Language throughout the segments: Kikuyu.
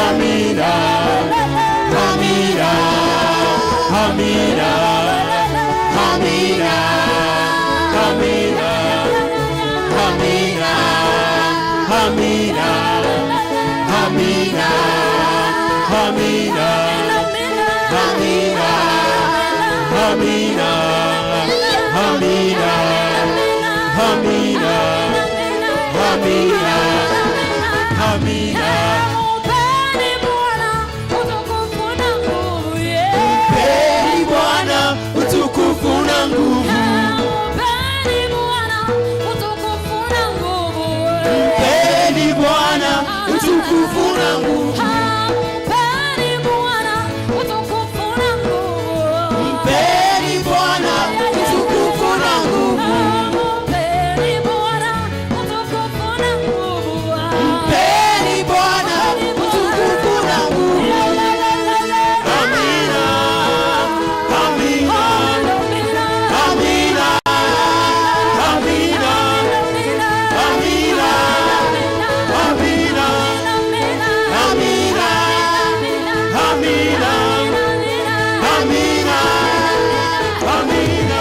Amina, Amina, Amina, Amina, Amina, Amina, Amina, Amina, Amina, Amina, Amina, Amina, Amina, Amina, Amina. Mpeni Bwana utukufu na nguvu. Mpeni Bwana utukufu na nguvu. Mpeni Bwana utukufu na nguvu. Mpeni Bwana utukufu na nguvu. Mpeni Bwana utukufu na nguvu. Mpeni Bwana utukufu na nguvu. Amina, amina, amina, amina, amina, amina, amina, amina, amina, amina.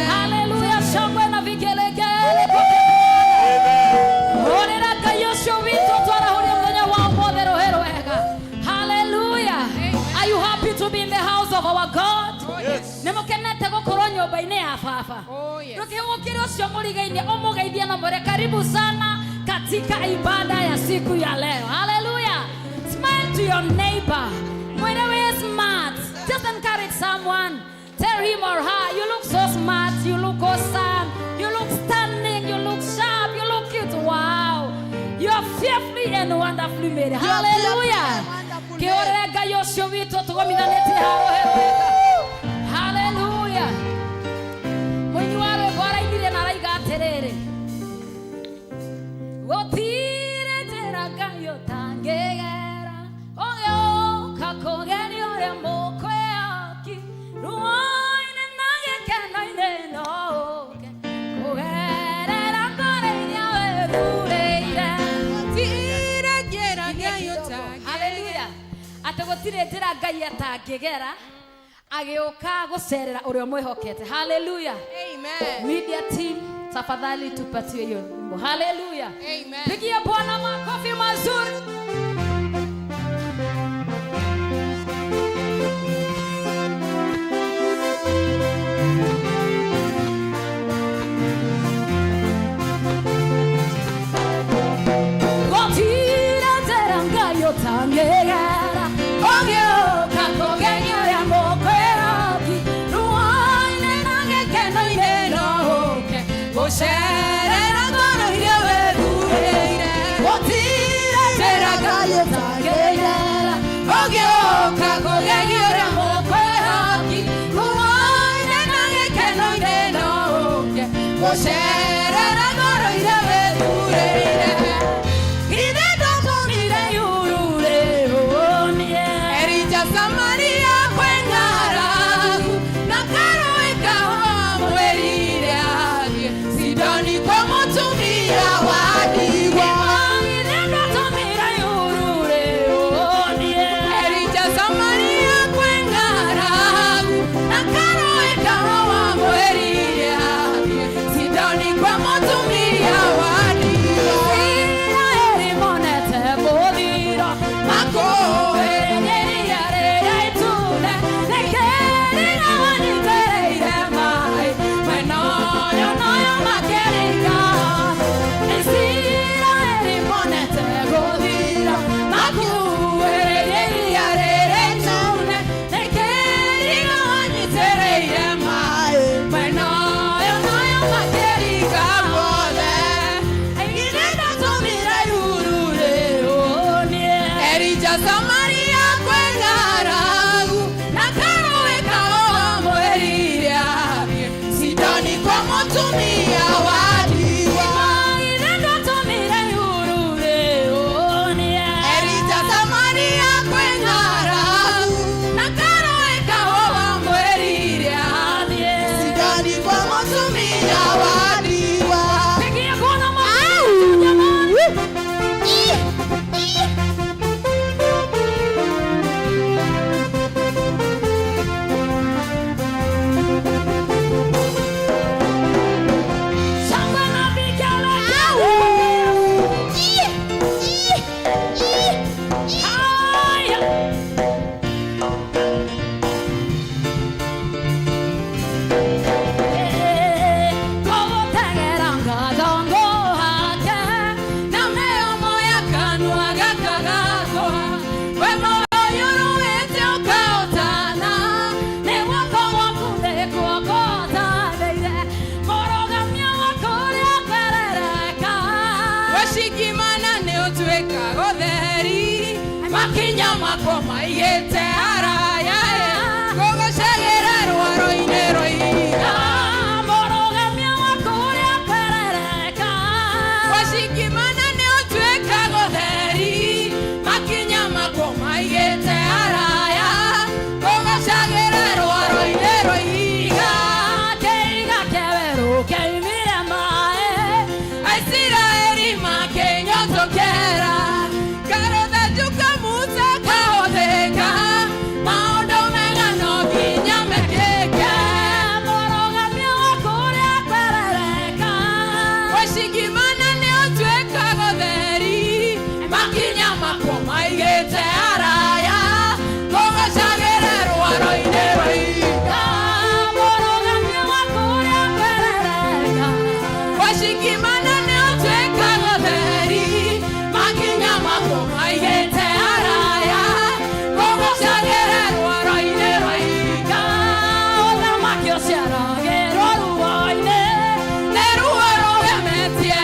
Haleluya, shangwe na vigelegele. Horera Ngai ũcio witũ twarahũria mũthenya wa ũmũthĩ rũhĩ rwega. Haleluya. Are you happy to be in the house of our God? Nĩ mũkenete gũkorwo nyũmba-inĩ ya baba? Oh, yes. Rũkĩhũgũkĩre ũcio mũrigainie ũmũgeithie na mwĩre karibu sana katika ibada ya siku ya leo. Haleluya. Smile to your neighbor. Mwĩre wĩ smart. Just encourage someone. Tell him or her, you look so smart, you look awesome, you look stunning, you look sharp, you look cute. Wow. You are fearfully and wonderfully made. You are fearfully Hallelujah. and wonderfully made. Kĩũrĩre Ngai ũcio witũ tũgomithanĩtie harohe wega. Hallelujah. Mũini wa rwĩmbo arainire na araiga atĩrĩrĩ, Gũtirĩ njĩra Ngai atangĩgera agĩũka gũcerera ũrĩa ũmwĩhokete. Haleluya. Amen. Media team, tafadhali tupatie hiyo wimbo. Haleluya. Amen. Pigia Bwana makofi mazuri. Gũtirĩ njĩra Ngai ũtangĩgera, ũgĩũka kũgeria ũrĩa mũkwĩhoki, ruo-inĩ na gĩkeno-inĩ no ũke gũcerera ngoro iria wĩthurĩire. Gũtirĩ njĩra Ngai ũtangĩgera, ũgĩũka kũgeria ũrĩa mũkwĩhoki, ruo-inĩ na gĩkeno-inĩ no ũke gũcerera ngoro iria wĩthurĩire. Ithe ndũtũmire yurure ũnie. Erija Samaria kwĩ ng'aragu, na karũĩ kahũa mwĩrire athiĩ Sidoni kwa mũtumia wa ndigwa. Ithe ndũtũmire yurure ũnie. Erija Samaria kwĩ ng'aragu, na karũĩ kahũa mwĩrire athiĩ Sidoni kwa mũtumia wa ndigwa. Isiraeli monete mũthiro, Makũũĩ iria rĩrĩa itune, nĩkĩrĩga wanyitĩrĩire maĩ, mwena ũyũ noyo makĩringa. Isiraeli monete gũthira, makuĩrĩrie iria rĩrĩa itune, nĩkĩrĩga wanyitĩrĩire maĩ, mwena ũyũ noyo makĩringa guothe. Ithe ndatũmire yurure Ũnie. Erija Samaria kwĩ ng'aragu, na karũĩ kahũa mwĩrire athiĩ Sidoni kwa mũtumia wa ndigwa. Ithe ndũtũmire yurure ũnie. Erija Samaria kwĩ ng'aragu, na karũĩ kahũa mwĩrire athiĩ Sidoni kwa mũtumia wa ndigwa. Pigia Bwana makofi jamani. Shangwe na vigelegele. Haya. Kũgũtegera ngathongo hake, Na mĩomo ya kanua gaka gakwa, we moyo ũrũĩte ũkaũtana. Nĩ guoko gwaku nĩkuo kũnjanĩire, mũrũgamio waku ũrĩa kwerereka. Wacikimana nĩ ũtuĩkaga ũtheri, makinya makwa maigĩte haraya, ngũgũcagĩra rwaro-inĩ rwa ihiga. Mũrũgamio waku ũrĩa kwerereka. Wacikimana nĩ ũtuĩkaga ũtheri, makinya makwa maigĩte haraya, ngũgũcagĩra rwaro-inĩ rwa ihiga. Kĩiga kĩawerũ kĩaumire maĩ. Aisiraeli makĩnyotokera, karũthanju ka Musa kahũthĩka, maũndũ mega no nginya mekĩke. Mũrũgamio waku ũrĩa kwerereka. Wacikimana nĩ ũtuĩkaga ũtheri, makinya makwa maigĩte haraya, ngũgacagĩra rwaro-inĩ rwa ihiga. Mũrũgamio waku ũrĩa kwerereka. Wacikimana nĩ ũtuĩkaga ũtheri, makinya makwa maigĩte haraya, ngũgacagĩra rwaro-inĩ rwa ihiga. Ũthamaki ũciaragĩrwo ruo-inĩ. Nĩ ruo rũgemetie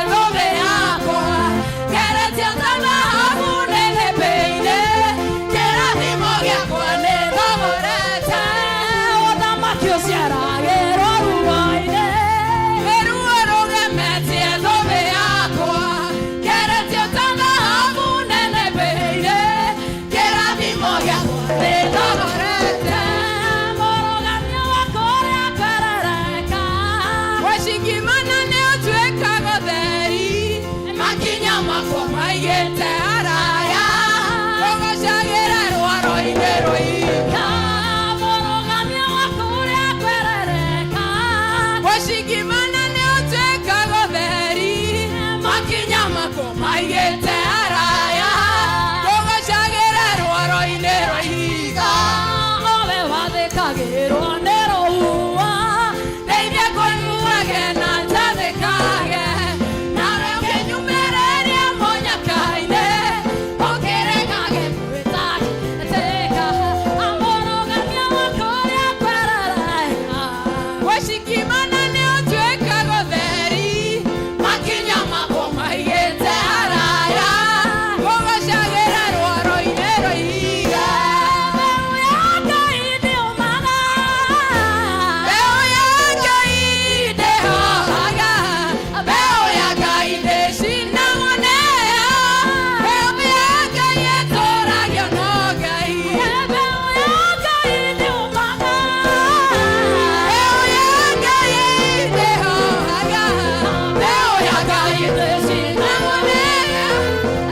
Ngai ndĩcinagwo nĩ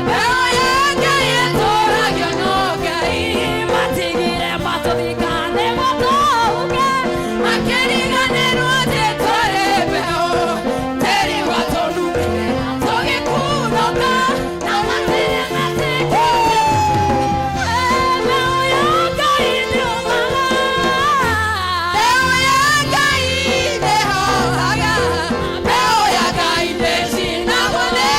mbeũ ya Ngai ĩtũragio no Ngai. Matigire matũthikane gũtũũke. Makĩriganĩrwo atĩ twarĩ mbeũ, tĩri watũnungĩra tũgĩkunũka. Na matirĩ metĩkĩtie mbeũ ya Ngai ndĩũmaga. Mbeũ ya Ngai ndĩhohaga, mbeũ ya Ngai ndĩcinagwo nĩ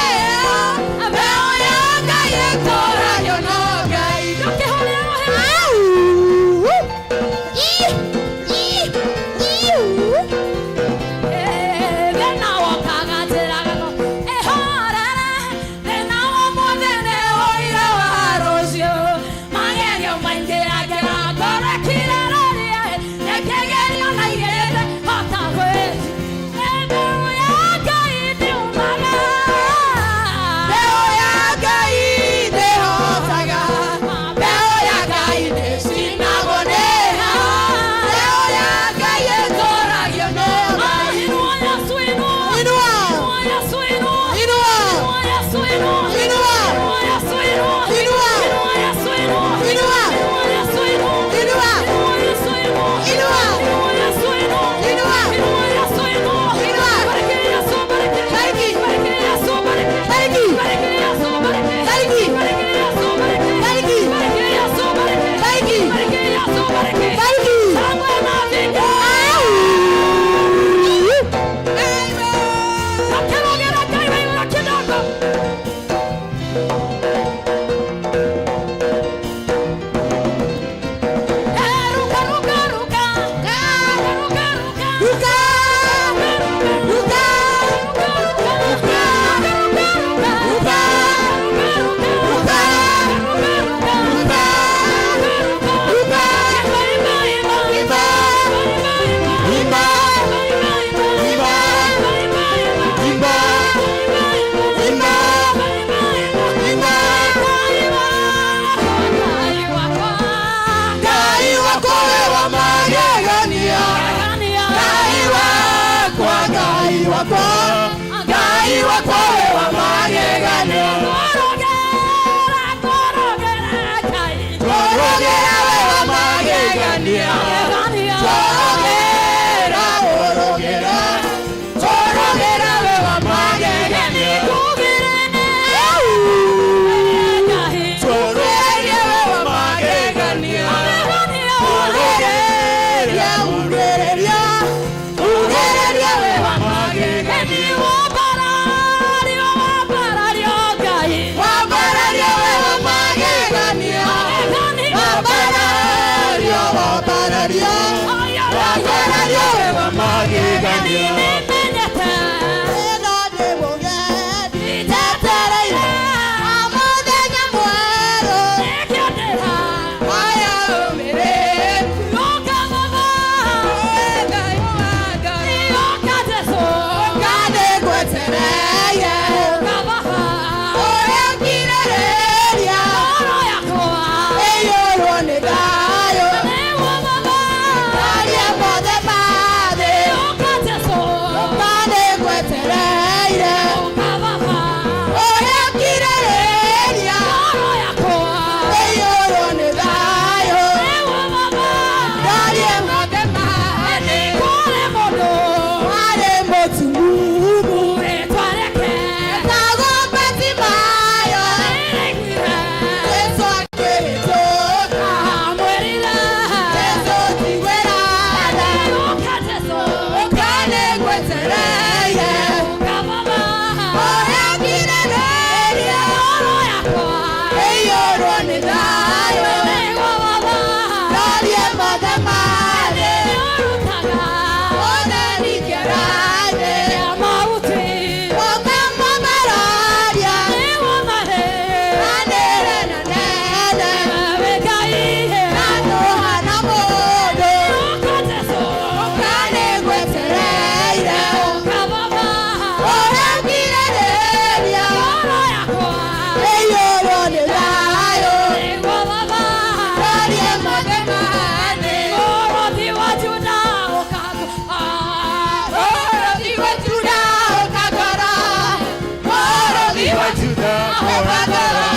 Juda.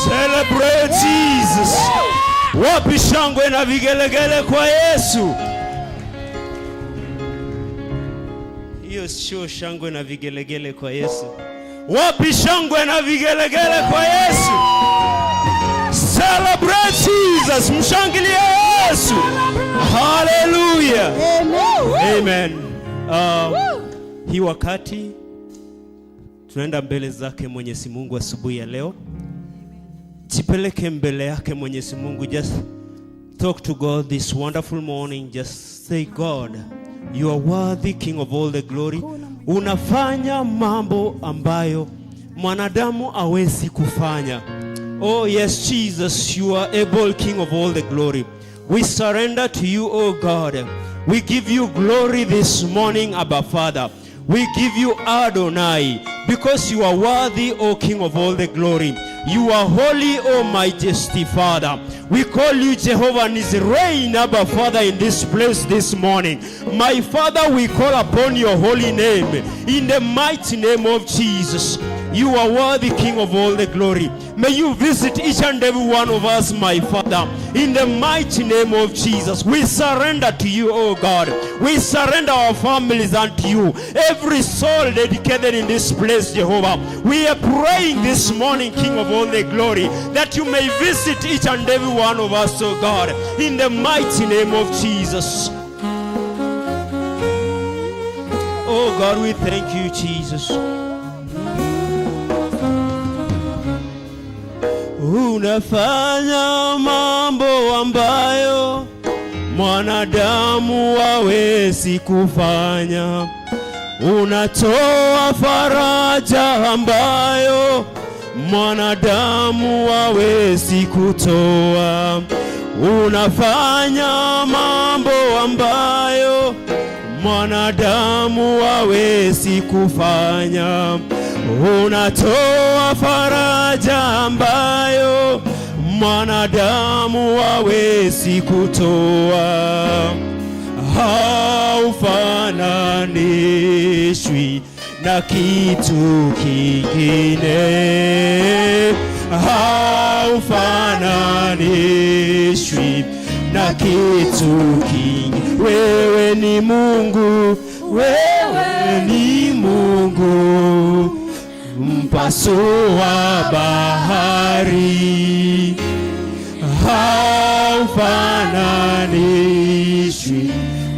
Celebrate Jesus. Wapi shangwe na vigelegele kwa Yesu? Hiyo sio shangwe na vigelegele kwa Yesu. Wapi shangwe na vigelegele kwa Yesu? Celebrate Jesus. Mshangilie Yesu. Hallelujah. Amen. Hii wakati tunaenda mbele zake Mwenyezi Mungu asubuhi ya leo. Jipeleke mbele yake Mwenyezi Mungu. Just talk to God this wonderful morning. Just say, "God, you are worthy, King of all the glory." Unafanya mambo ambayo mwanadamu hawezi kufanya. Oh yes, Jesus, you are able, King of all the glory. We surrender to you, oh God. We give you glory this morning, Abba Father. We give you Adonai because you are worthy, O King of all the glory. You are holy, O Majesty Father. We call you Jehovah Nissi. Reign, Abba Father, in this place this morning. My Father, we call upon your holy name in the mighty name of Jesus. You are worthy, King of all the glory. May you visit each and every one of us, my Father, in the mighty name of Jesus. We surrender to you, oh God. We surrender our families unto you. Every soul dedicated in this place, Jehovah. We are praying this morning, King of all the glory, that you may visit each and every one of us, oh God, in the mighty name of Jesus. Oh God, we thank you, Jesus. Unafanya mambo ambayo mwanadamu hawezi kufanya. Unatoa faraja ambayo mwanadamu hawezi kutoa. Unafanya mambo ambayo mwanadamu hawezi kufanya. Unatoa faraja ambayo mwanadamu hawezi kutoa. Haufananishwi na kitu kingine, haufananishwi na kitu kingine. Wewe ni Mungu, wewe ni Mungu, mpasua bahari, haufananishwi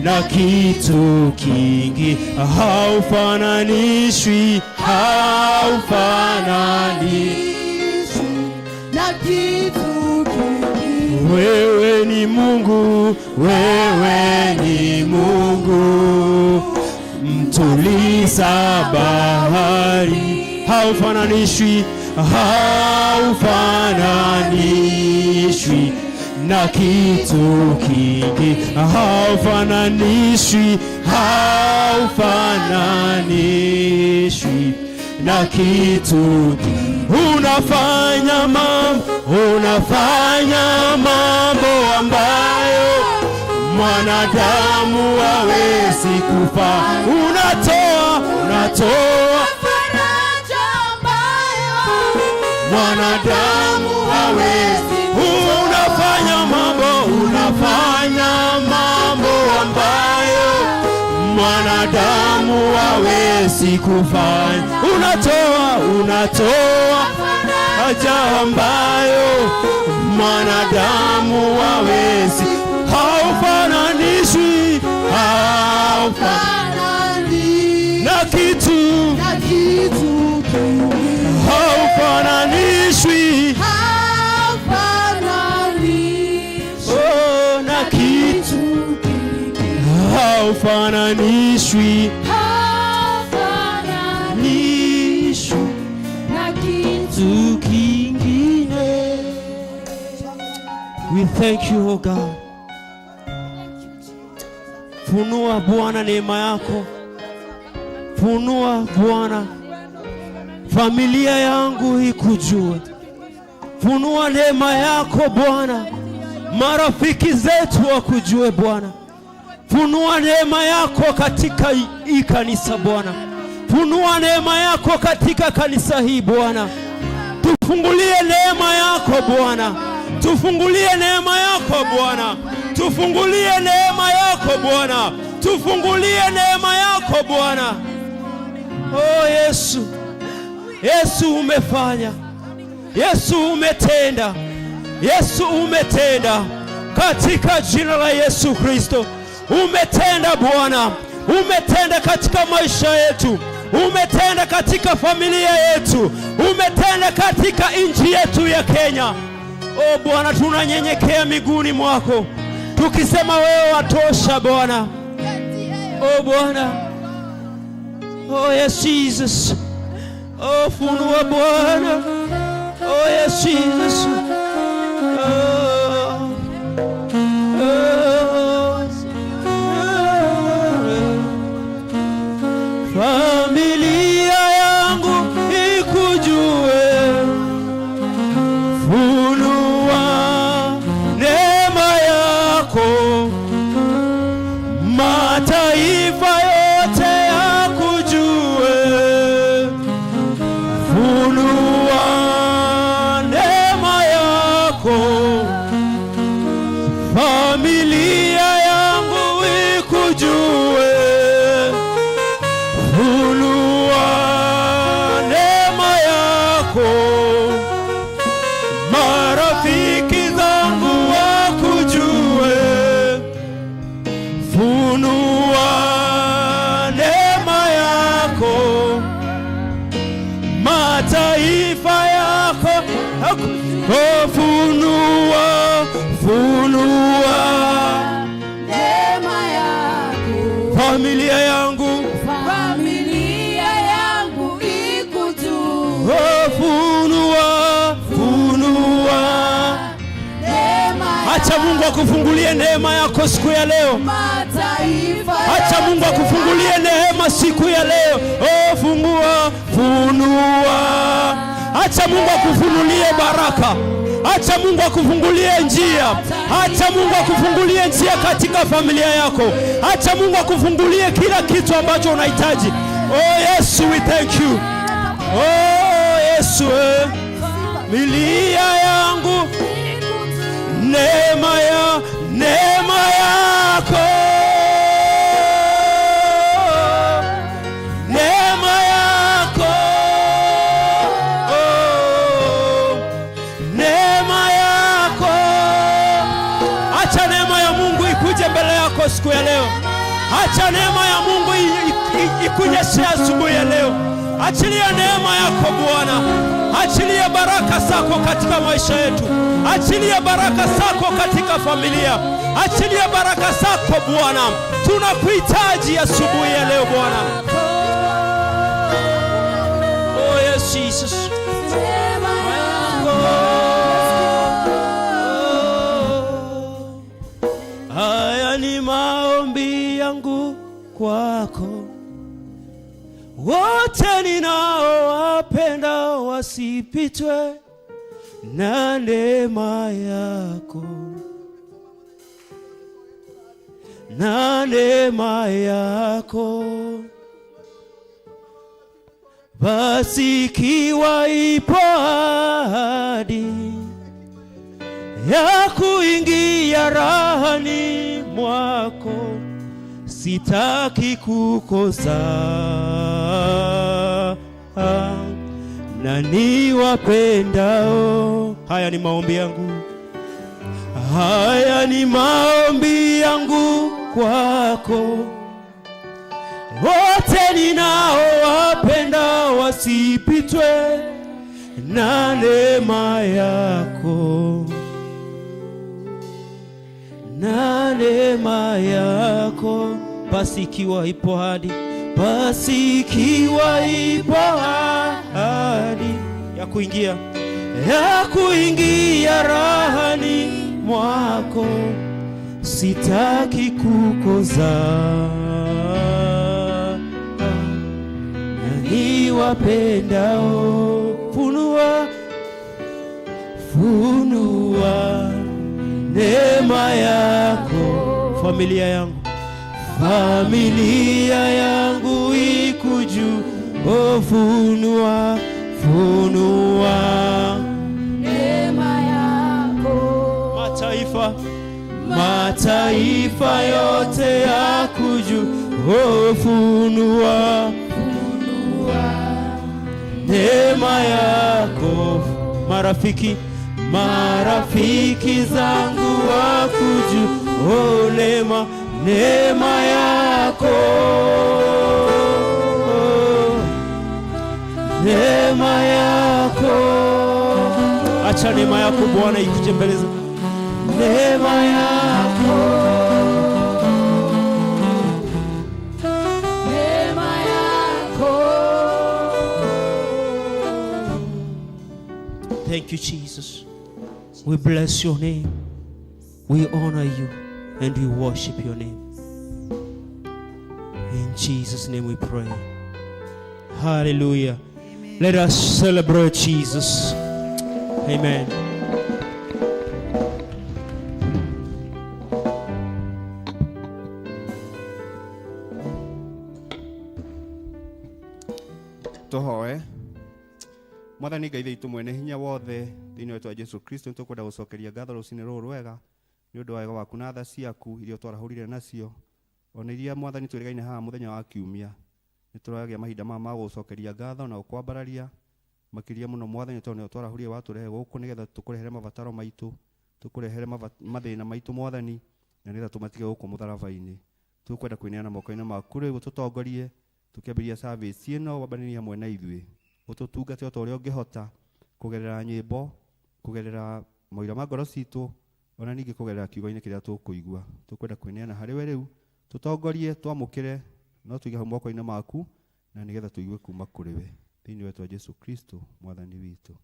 na kitu kingi, haufananishwi, haufananishwi na kitu kingi. Wewe ni Mungu, wewe ni Mungu, mtuliza bahari, haufananishwi, haufananishwi na kitu kingi, haufananishwi, haufananishwi na kitu kingi. Unafanya mambo ambayo mwanadamu hawezi kufa. Unatoa Faraja ambayo mwanadamu hawezi. Unafanya mambo ambayo mwanadamu hawezi kufanya. Unatoa haja ambayo mwanadamu hawezi. Haufananishwi, na kitu, Na kitu kingine. Haufananishwi, Haufananishwi oh, na kitu, kingine. Haufananishwi Haufananishwi nishwi na kitu kitu kingine. We thank you, oh God. Funua Bwana neema yako, funua Bwana familia yangu ikujue. Funua neema yako Bwana, marafiki zetu wakujue Bwana. Funua neema yako katika hii kanisa Bwana, funua neema yako katika kanisa hii Bwana. Tufungulie neema yako Bwana, tufungulie neema yako Bwana, tufungulie neema yako Bwana, tufungulie neema yako Bwana. Oh Yesu, Yesu umefanya, Yesu umetenda, Yesu umetenda, katika jina la Yesu Kristo. Umetenda Bwana, umetenda katika maisha yetu, umetenda katika familia yetu, umetenda katika nchi yetu ya Kenya. O Bwana, tunanyenyekea miguuni mwako tukisema wewe watosha Bwana. O Bwana, oh yes Jesus, oh funua Bwana, oh yes Jesus. Oh, oh, oh. Familia yangu ikujue, funua neema yako, mataifa yote yakujue, funua neema yako, familia yangu ikujue, funua neema yako, marafiki zangu wakujue, funua neema yako, mataifa yako, oh, funua, funua neema yako, familia yangu, familia yangu ikujue, oh, funua, funua. Neema Acha Mungu akufungulie neema yako siku ya leo. mataifa Acha Mungu akufungulie neema siku ya leo. Oh, fungua, funua. Acha Mungu akufunulie baraka. Acha Mungu akufungulie njia. Acha Mungu akufungulie njia katika familia yako. Acha Mungu akufungulie kila kitu ambacho unahitaji. Oh Yesu, we thank you. Oh Yesu, eh. Milia yangu neema yako, neema yako, oh, neema yako. Acha neema ya Mungu ikuje mbele yako siku ya leo. Acha neema ya Mungu ikunyeshe asubuhi ya leo. Achilia neema yako Bwana, achilia baraka zako katika maisha yetu, achilia baraka zako katika familia, achilia baraka zako Bwana. Tunakuhitaji asubuhi ya leo Bwana. Oh yes Jesus. Neema yako. Haya ni maombi yangu kwako, wote ninaowapenda wasipitwe na neema yako, na neema yako. Basi ikiwa ipo ahadi ya kuingia rahani mwako, sitaki kukosa na niwapendao. Haya ni maombi yangu, haya ni maombi yangu kwako, wote ninaowapenda wasipitwe na neema yako, na neema yako. Basi ikiwa ipo ahadi, basi ikiwa ipo ahadi ya kuingia rahani mwako, sitaki kukosa na niwapendao. Funua, funua neema yako, familia yangu, familia yangu ikujue. Oh, funua, funua Neema yako. Mataifa, mataifa yote yakujue. Oh, funua, neema yako. Marafiki, marafiki zangu wakujue. Oh, neema, neema yako, neema yako. Acha neema yako Bwana ikuje mbele za neema yako. Neema yako. Thank you, Jesus. We bless your name. We honor you and we worship your name. In Jesus' name we pray. Hallelujah. Let us celebrate Jesus. Amen. Tũhoe. Mwathani Ngai witũ mwene hinya wothe, thĩinĩ wa Jesu Kristo, nĩtũkwenda gũcokeria ngatho rũcinĩ rũrũ rwega nĩ ũndũ wa wega waku na tha ciaku iria ũtwarahũrire nacio, ona iria, Mwathani, twĩrĩgaine haha mũthenya wa kiumia. Nĩ tũragĩa mahinda maya ma gũcokeria ngatho na gũkwambararia makĩria mũno, Mwathani, tondũ nĩ ũtwarahũrire watũrehe gũkũ nĩgetha tũkũrehere mabataro maitũ, tũkũrehere mathĩna maitũ, Mwathani, na nĩgetha tũmatige gũkũ mũtharaba-inĩ. Tũkwenda kwĩneana moko-inĩ maku rĩu, ũtũtongorie tũkĩambĩrĩria service ĩno, wambanĩrie hamwe na ithuĩ, ũtũtungate o ta ũrĩa ũngĩhota kũgerera nyĩmbo, kũgerera maũira ma ngoro citũ, ona ningĩ kũgerera kiugo-inĩ kĩrĩa tũkũigua. Tũkwenda kwĩneana harĩ we rĩu, tũtongorie, twamũkĩre no tũige hau moko-inĩ maku na nĩgetha tũigue kuma kũrĩ we, thĩinĩ wa Jesu Kristo Mwathani witũ,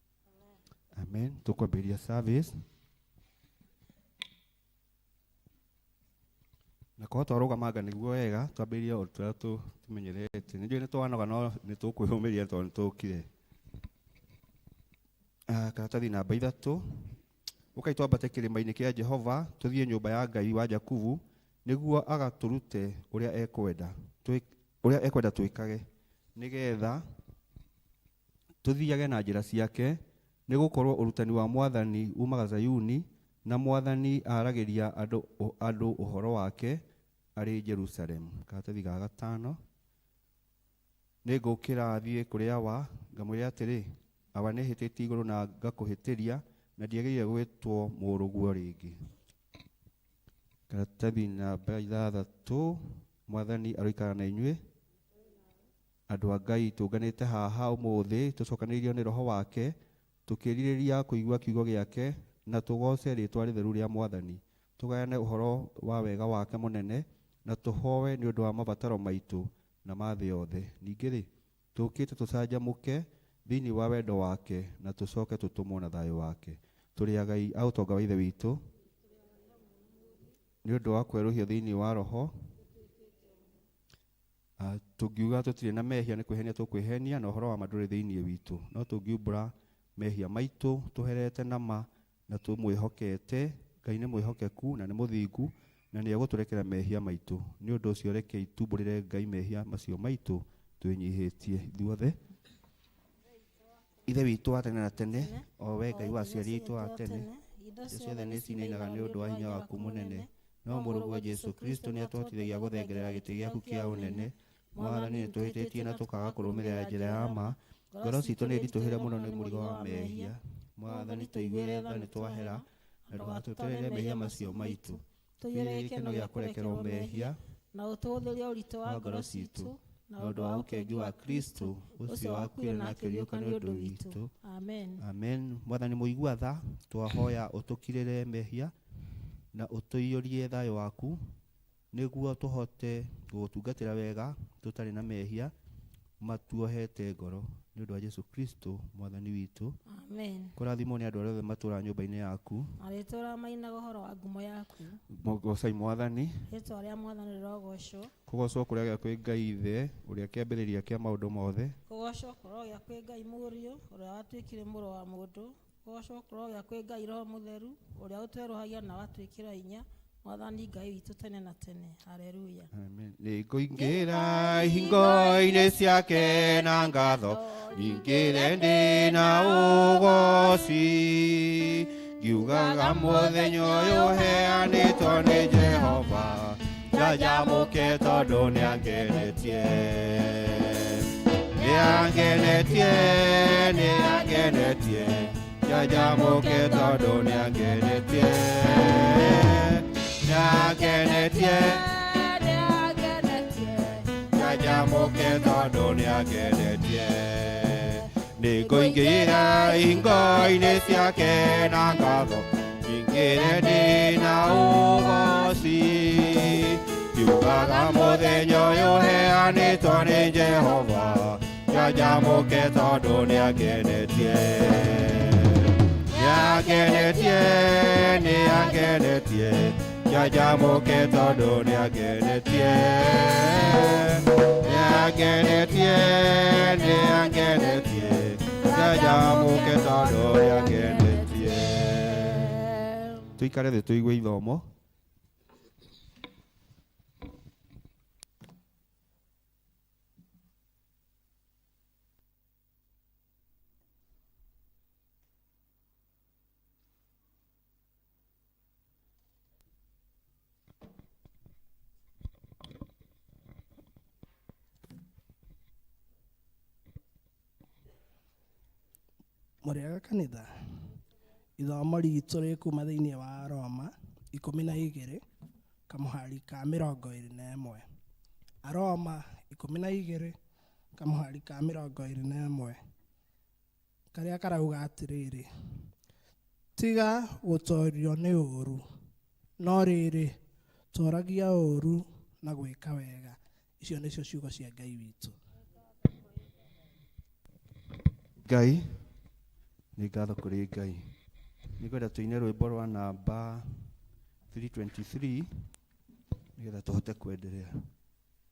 amen. Tũkwambĩrĩria service na kũhota rũgamanga nĩguo wega twambĩrĩrie o ũrĩa tũmenyerete. Nĩ njũĩ nĩ twanoga, no nĩ tũkwĩyũmĩria tondũ nĩ tũkire. Karatathi namba 3. Ũkai twambate kĩrĩma-inĩ kĩa Jehova, tũthiĩ nyũmba ya Ngai wa Jakubu, nĩguo agatũrute ũrĩa ekwenda ũrĩa ekwenda twĩkage, nĩgetha tũthiage na njĩra ciake. Nĩ gũkorwo ũrutani wa Mwathani umaga Zayuni, na Mwathani aragĩria andũ ũhoro wake arĩ Jerusalemu. Karatathi ga 5. Nĩ ngũkĩra thiĩ kũrĩ awa ngamwĩre atĩrĩ, awa, nĩ hĩtĩtie igũrũ na ngakũhĩtĩria, na ndiagĩrĩire gwĩtwo mũrũguo rĩngĩ. Karatathi namba 6. Mwathani aroikara na inyuĩ. Andũ a Ngai, tũnganĩte haha ũmũthĩ tũcokanĩrĩirio nĩ Roho wake, tũkĩrirĩria kũigua kiugo gĩake na tũgooce rĩtwa rĩtheru rĩa Mwathani, tũgayane ũhoro wa wega wake mũnene, na tũhoe nĩ ũndũ wa mabataro maitũ na ma thĩ yothe. Ningĩ rĩ, tũkĩte tũcanjamũke thĩinĩ wa wendo wake na tũcoke tũtũmwo na thayũ wake. Tũrĩ agai a ũtonga wa Ithe witũ nĩ ũndũ wa kwerũhio thĩinĩ wa Roho. Tũngiuga tũtirĩ na mehia, nĩ kwĩhenia tũkwĩhenia, na ũhoro wa ma ndũrĩ thĩinĩ witũ. No tũngiumbũra mehia maitũ tũherete na ma na tũmwĩhokete, Ngai nĩ mwĩhokeku na nĩ mũthingu na nĩ egũtũrekera mehia maitũ. Nĩ ũndũ ũcio rekei tumbũrĩre Ngai mehia macio maitũ twĩnyihĩtie ithuothe. Ithe witũ wa tene na tene, o we Ngai wa aciari aitũ a tene, indo ciothe nĩ cinainaga nĩ ũndũ wa hinya waku mũnene. No Mũrũguo Jesũ Kristo nĩ atũhotithagia gũthengerera gĩtĩ gĩaku kĩa ũnene. Mwathani, nĩ tũhĩtĩtie na tũkaga kũrũmĩrĩra njĩra ya ma. Ngoro citũ nĩ nditũhĩre mũno nĩ mũrigo wa mehia. Mwathani, tũiguĩre tha nĩ twahera, na ndũgatũterere mehia macio maitũ. Tũiyũrie gĩkeno gĩa kũrekerwo mehia na ũtũhũthĩrie ũritũ wa wa ngoro citũ, na ũndũ wa ũkengi wa Kristo ũcio wakuire na akĩriũka nĩ ũndũ witũ. Amen. Amen. Mwathani mũigua tha, twahoya ũtũkirĩre mehia na ũtũiyũrie thayũ waku nĩguo tũhote gũgũtungatĩra wega tũtarĩ na mehia matuohete ngoro nĩ ũndũ wa Jesu Kristo mwathani witũ. Amen. Kũrathimwo nĩ andũ arĩa othe matũũraga nyũmba-inĩ yaku. Marĩtũũra mainaga ũhoro wa ngumo yaku. Goocai Mwathani. Rĩĩtwa rĩa Mwathani rĩrogocwo. Kũgoocwo kũrĩa gĩa kwĩ Ngai Ithe ũrĩa kĩambĩrĩria kĩa maũndũ mothe. Kũgocwo kũrogĩa kwĩ Ngai Mũriũ ũrĩa watuĩkire mũrũ wa mũndũ. Kũgocwo kũrogĩa kwĩ Ngai Roho Mũtheru ũrĩa ũtwerũhagia na agatwĩkĩra hinya. Mwathani Ngai witũ tene na tene. Haleluya. Amen. Nĩngũingĩra ihingo-inĩ ciake na ngatho, nyingĩre ndĩ na ũgooci, ngiugaga mũthenya ũyũ ũheanĩtwo nĩ Jehova, njanjamũke tondũ nĩangenetie. Nĩangenetie, nĩangenetie, njanjamũke tondũ nĩangenetie. Nĩangenetie, njanjamũke tondũ nĩangenetie. Nĩngũingĩra ihingo-inĩ ciake na ngatho, nyingĩre ndĩ na ũgooci, ngiugaga mũthenya ũyũ ũheanĩtwo nĩ Jehova, njanjamũke tondũ nĩangenetie. Nĩangenetie, nĩangenetie, njanjamũke tondũ nĩangenetie. Nĩangenetie, nĩangenetie, njanjamũke tondũ nĩangenetie. Tũikare thĩ tũigue ithomo. Mũrĩega kanitha. Ithomo ritũ rĩkuma thĩinĩ wa Roma 12 kamũhari ka 21. Aroma 12 kamũhari ka 21 karĩa karauga atĩrĩrĩ, tiga gũtoorio nĩ ũũru, no rĩrĩ tooragia ũũru na gwĩka wega. Icio nĩcio ciugo cia Ngai witũ. Ngai nĩ ngatho kũrĩ Ngai. Nĩngwenda tũine rwĩmbo rwa namba 323 nĩgetha tũhote kwenderea.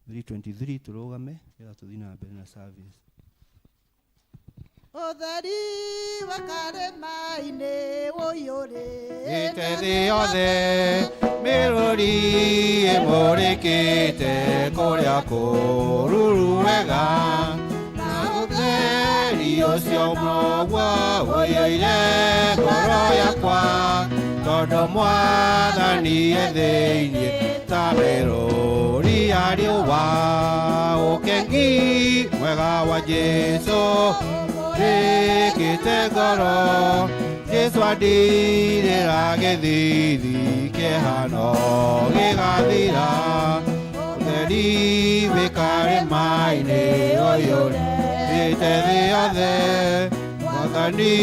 323 tũrũgame nĩgetha tũthiĩ na mbere na service. Ũtheri wa karĩma-inĩ ũiyũrĩte Ĩte thĩ yothe mĩrũri ĩmũrĩkĩte kũrĩa kũruru wega, na ũtheri ũcio noguo ũiyũire ngoro yakwa, tondũ Mwathani e thĩinĩ ta mĩrũri ya riũa. Ũkengi mwega wa Jesũ rĩkĩte ngoro, Jesũ andirĩra gĩthithi kĩhano gĩgathira. Ũtheri wĩ karĩma-inĩ ũiyũrĩte thĩ yothe, Mwathani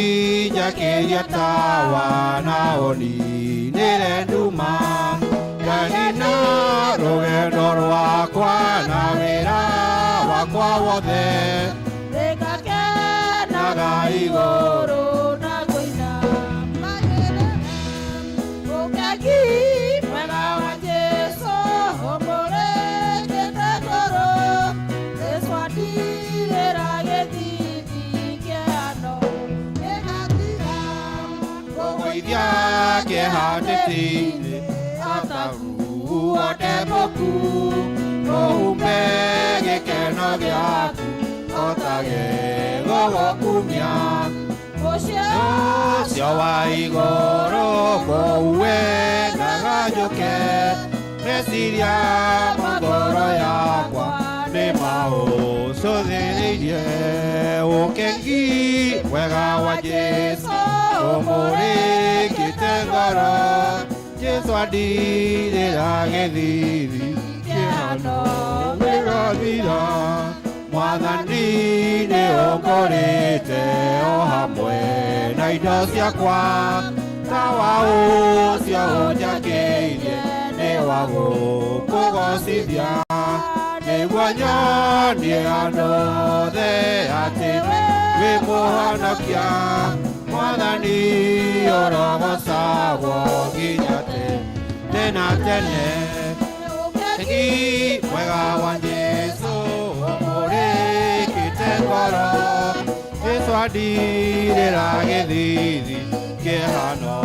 njakĩria tawa na ũninĩre nduma. Nganina rũgendo rwakwa na wĩra wakwa wothe, Nĩngakenaga igũrũ na kũina magĩrĩra. Ũkengi mwega wa Jesũ ũmũrĩkĩte ngoro, Jesũ andirĩra gĩthithi kĩhano gĩgathira. Kũgũithia kĩeha tĩtĩ-inĩ ataguo ndemũku, ũhume gĩkeno gĩaku o hotage gũgũkumia. Ũcio wa igũrũ kũu wendaga njũke, meciria ma ngoro yakwa nĩ maũcũthĩrĩirie. Ũkengi wega wa Jesũ ũmũrĩkĩte ngoro, Jesũ andirĩra gĩthithi kĩhano gĩgathira. Mwathani nĩ ũngũrĩte o hamwe na indo ciakwa, tawa ũcio ũnjakĩirie nĩ wa gũkũgocithia, nĩguo nyonie andũ othe atĩ wĩ mũhonokia. Mwathani ũrogocagwo nginya tene na tene. Ũkengi mwega wa Jesũ ũmũrĩkĩte ngoro, Jesũ andirĩra gĩthithi kĩhano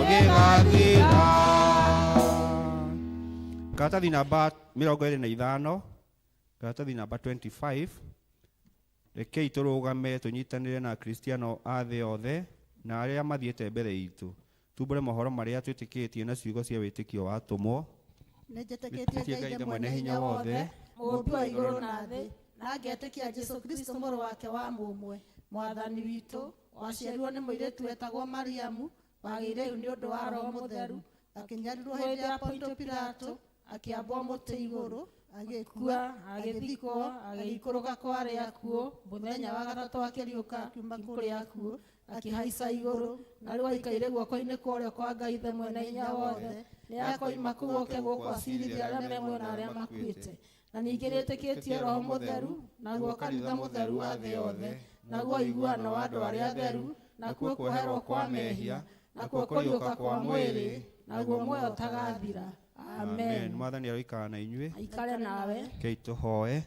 gĩgathira. Karatathi namba 25, karatathi namba 25. Rekei tũrũgame tũnyitanĩre na Akristiano a thĩ yothe na arĩa mathiĩte mbere itũ, tumbũre mohoro marĩa twĩtĩkĩtie na ciugo cia wĩtĩkio wa atũmwo. Nĩnjĩtĩkĩtie Ngai Ithe mwene hinya wothe, mũũmbi wa igũrũ na thĩ, na ngetĩkia Jesũ Kristo mũrũ wake wa mũmwe, mwathani witũ, waciarirwo nĩ mũirĩtu wetagwo Mariamu, wagĩire ihu nĩ ũndũ wa Roho Mũtheru, akĩnyarirwo hĩndĩ ya Pontio Pilato, akĩambwo mũtĩ igũrũ, agĩkua, agĩthikwo, agĩikũrũka kwa arĩa akuũ, mũthenya wa gatatũ akĩriũka akiuma kũrĩ akuũ, akĩhaica igũrũ, na rĩu aikaire guoko-inĩ kwa ũrĩo kwa Ngai Ithe mwene hinya wothe. Nĩ akoima kũu oke gũkũ acirithie arĩa me muoyo na arĩa makuĩte. Na ningĩ nĩtĩkĩtie Roho Mũtheru, naguo kanitha mũtheru wa thĩ yothe, naguo ũiguano wa andũ arĩa atheru, nakuo kuoherwo kwa mehia, nakuo kũriũka kwa mwĩrĩ, naguo muoyo ũtagathira. Amen. Mwathani aroikara na inyuĩ. Aikare nawe. Rekei tũhoe.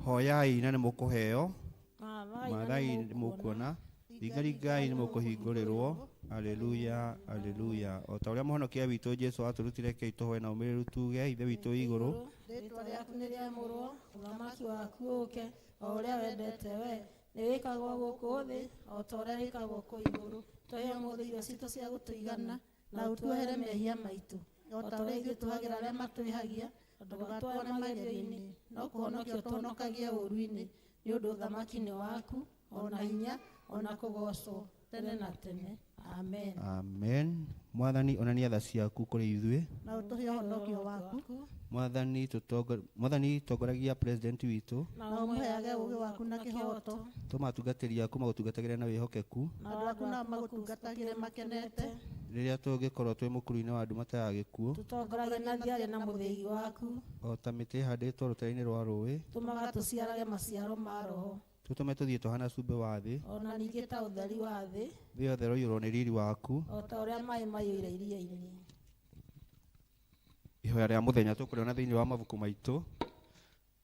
Hoyai na nĩ mũkũheo, mathai nĩ mũkuona, ringaringai nĩ mũkũhingũrĩrwo. Aleluya, aleluya. O ta ũrĩa mũhonokia witũ Jesũ atũrutire, rekei tũhoe na ũmĩrĩru tuge, Ithe witũ wĩ igũrũ, rĩtwa rĩaku nĩ rĩamũrwo, ũthamaki waku ũũke, o ũrĩa wendete we nĩ wĩkagwo gũkũ thĩ o ta ũrĩa wĩkagwo kũu igũrũ. Tũhe ũmũthĩ irio citũ cia gũtũigana, na ũtuohere mehia maitũ o ta ũrĩa ithuĩ tuohagĩra arĩa matwĩhagia, na ndũgatware magerio-inĩ, no kũhonokia ũtũhonokagie ũũru-inĩ, nĩ ũndũ ũthamaki nĩ waku, o na hinya, o na kũgoocwo tene na tene. Amen. Amen. Mwathani onania tha ciaku kũrĩ ithuĩ, na ũtũhe ũhonokio waku. Mwathani Mwathani tongoragia president witũ, na ũmũheage ũũgĩ waku na kĩhooto, tũma atungatĩri aku magũtungatagĩre na wĩhokeku, andũ aku nao magũtungatagĩre makenete, rĩrĩa tũngĩkorwo twĩ mũkuru-inĩ wa nduma ta ya gĩkuũ, tũtongoragie na thiarĩ na mũthĩgi waku, o ta mĩtĩ ĩhandĩtwo rũtere-inĩ rwa rũĩ, tũmaga tũciarage maciaro ma Roho, tũtũme tũthiĩ tũhana cumbĩ wa thĩ, o na ningĩ ta ũtheri wa thĩ, thĩ yothe ĩroiyũrwo nĩ riri waku. o ta ũrĩa maĩ maiyũire iria-inĩ. Ihoya rĩa mũthenya tũkũrĩona thĩinĩ wa mabuku maitũ,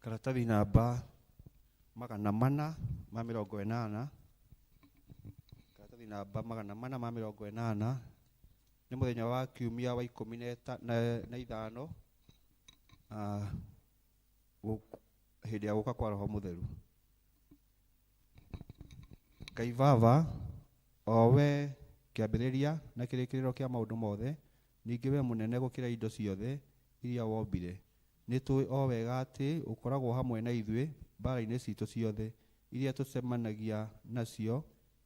karatathi namba 480, karatathi namba 480, nĩ mũthenya wa kiumia wa 15, hĩndĩ ya gũka kwa Roho Mũtheru. Ngai Baba, o we kĩambĩrĩria na kĩrĩkĩrĩro kĩa maũndũ mothe, ningĩ we mũnene gũkĩra indo ciothe iria wombire, nĩ tũĩ o wega atĩ ũkoragwo hamwe na ithuĩ mbara-inĩ citũ ciothe iria tũcemanagia nacio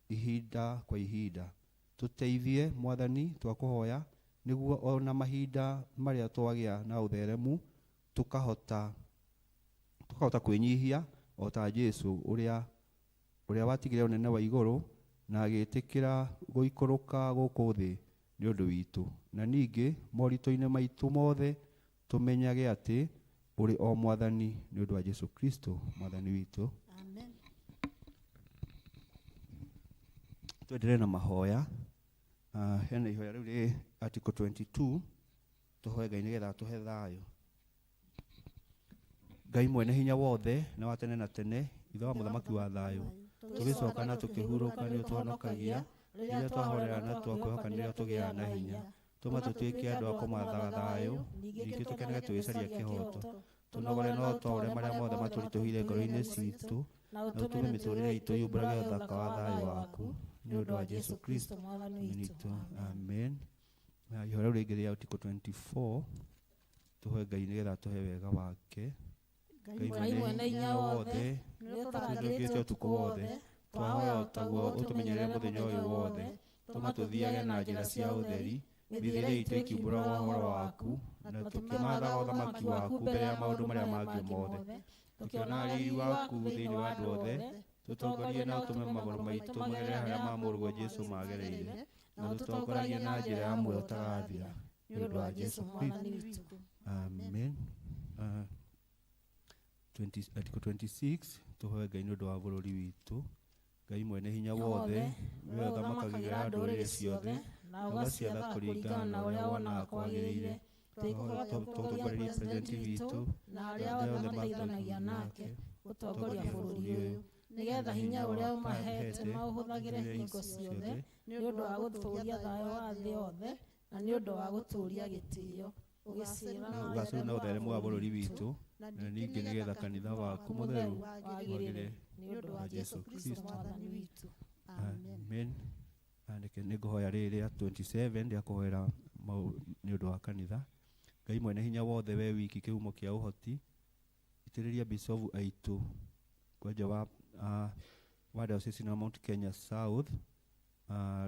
ihinda kwa ihinda. Tũteithie Mwathani, twakũhoya, nĩguo ona mahinda marĩa twagĩa na ũtheremu tukahota kwĩnyihia o ta Jesũ ũrĩa watigire ũnene wa igũrũ na agĩtĩkĩra gũikũrũka gũkũ thĩ nĩ ũndũ witũ. Na ningĩ moritũ-inĩ maitũ mothe tũmenyage atĩ ũrĩ o Mwathani nĩ ũndũ wa Jesũ Kristo Mwathani witũ. Amen. Twendelee na mahoya. Hena ihoya rĩu rĩ article 22, tũhoe Ngai nĩgetha atũhe thayũ. Ngai mwene hinya wothe na wa tene na tene, Ithe wa mũthamaki wa thayũ, tũgĩcoka na tũkĩhurũka nĩ ũtũhonokagia, rĩrĩa twahorera na twakwĩhoka nĩrĩo tũgĩaga na hinya. Tũma tũtuĩke andũ a kũmathaga thayũ, ningĩ tũkenage tũgĩcaria kĩhooto. Tũnogore na ũtwaũre marĩa mothe matũritũhĩire ngoro-inĩ ciitũ, na ũtũme mĩtũũrĩre itũ yumbũrage ũthaka wa thayũ waku. Nĩ ũndũ wa Jesu Kristo Mwathani witũ. Amen. Na ihoya rĩu rĩngĩ rĩa Article 24, tũhoe Ngai nĩgetha atũhe wega wake. Ngai mwene hinya wothe, nĩũtũrangĩrĩte ũtukũ wothe, twahoya o taguo ũtũmenyerere mũthenya ũyũ wothe. Tũma tũthiage na njĩra cia ũtheri, mĩthiĩre itũ ĩkiumbũraga ũhoro waku, na tũkĩmathaga ũthamaki waku mbere ya maũndũ marĩa mangĩ mothe. Tũkĩonaga riri waku thĩinĩ wa andũ othe, tũtongorie na ũtũme magũrũ maitũ magerere harĩa ma mũrũguo Jesũ magereire, na ũtũtongoragie na njĩra ya muoyo ũtagathira. Nĩ ũndũ wa Jesũ Kristo. Amen. Article 26, tũhoe Ngai nĩ ũndũ wa bũrũri witũ. Ngai mwene hinya wothe, we ũthamakagĩra ndũrĩrĩ ciothe, na ũgaciatha kũringana na ũrĩa wonaga kwagĩrĩire. Tũtongorerie president witũ na arĩa othe mateithanagia nake gũtongoria bũrũri ũyũ, nĩgetha hinya ũrĩa ũmahete maũhũthagĩre hingo ciothe nĩ ũndũ wa gũtũũria thayũ wa thĩ yothe na nĩ ũndũ wa gũtũũria gĩtĩo. Ũgacĩru na ũtheremu wa bũrũri witũ, na ningĩ nĩgetha kanitha waku mũtheru wagĩrĩre nĩ ũndũ wa Jesu Kristo Mwathani witũ. Amen. Andĩke nĩ ngũhoya rĩrĩ rĩa 27 rĩa kũhoera nĩ ũndũ wa kanitha. Ngai mwene hinya wothe, we wiki kĩhumo kĩa ũhoti, itĩrĩria bishofu aitũ kwanja wa diocese ya Mount Kenya South,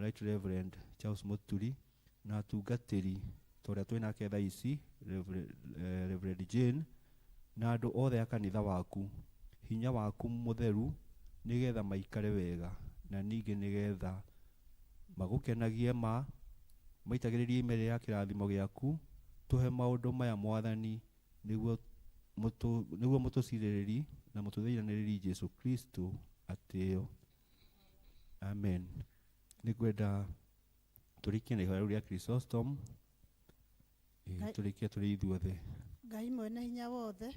Right Reverend Charles Muturi, na atungatĩri ta ũrĩa twĩ nake thaa ici Reverend Jane, na andũ othe a kanitha waku, hinya waku mũtheru nĩgetha maikare wega, na ningĩ nĩgetha magũkenagie ma maitagĩrĩrie ime rĩa kĩrathimo gĩaku. Tũhe maũndũ maya Mwathani, nĩguo mũtũcirĩrĩri na mũtũthĩinanĩrĩri Jesu Kristo atĩo. Amen. Nĩngwenda tũrĩkie na ihoya rĩu rĩa Chrysostom. Tũrĩkie tũrĩ ithuothe. Ngai mwene hinya wothe,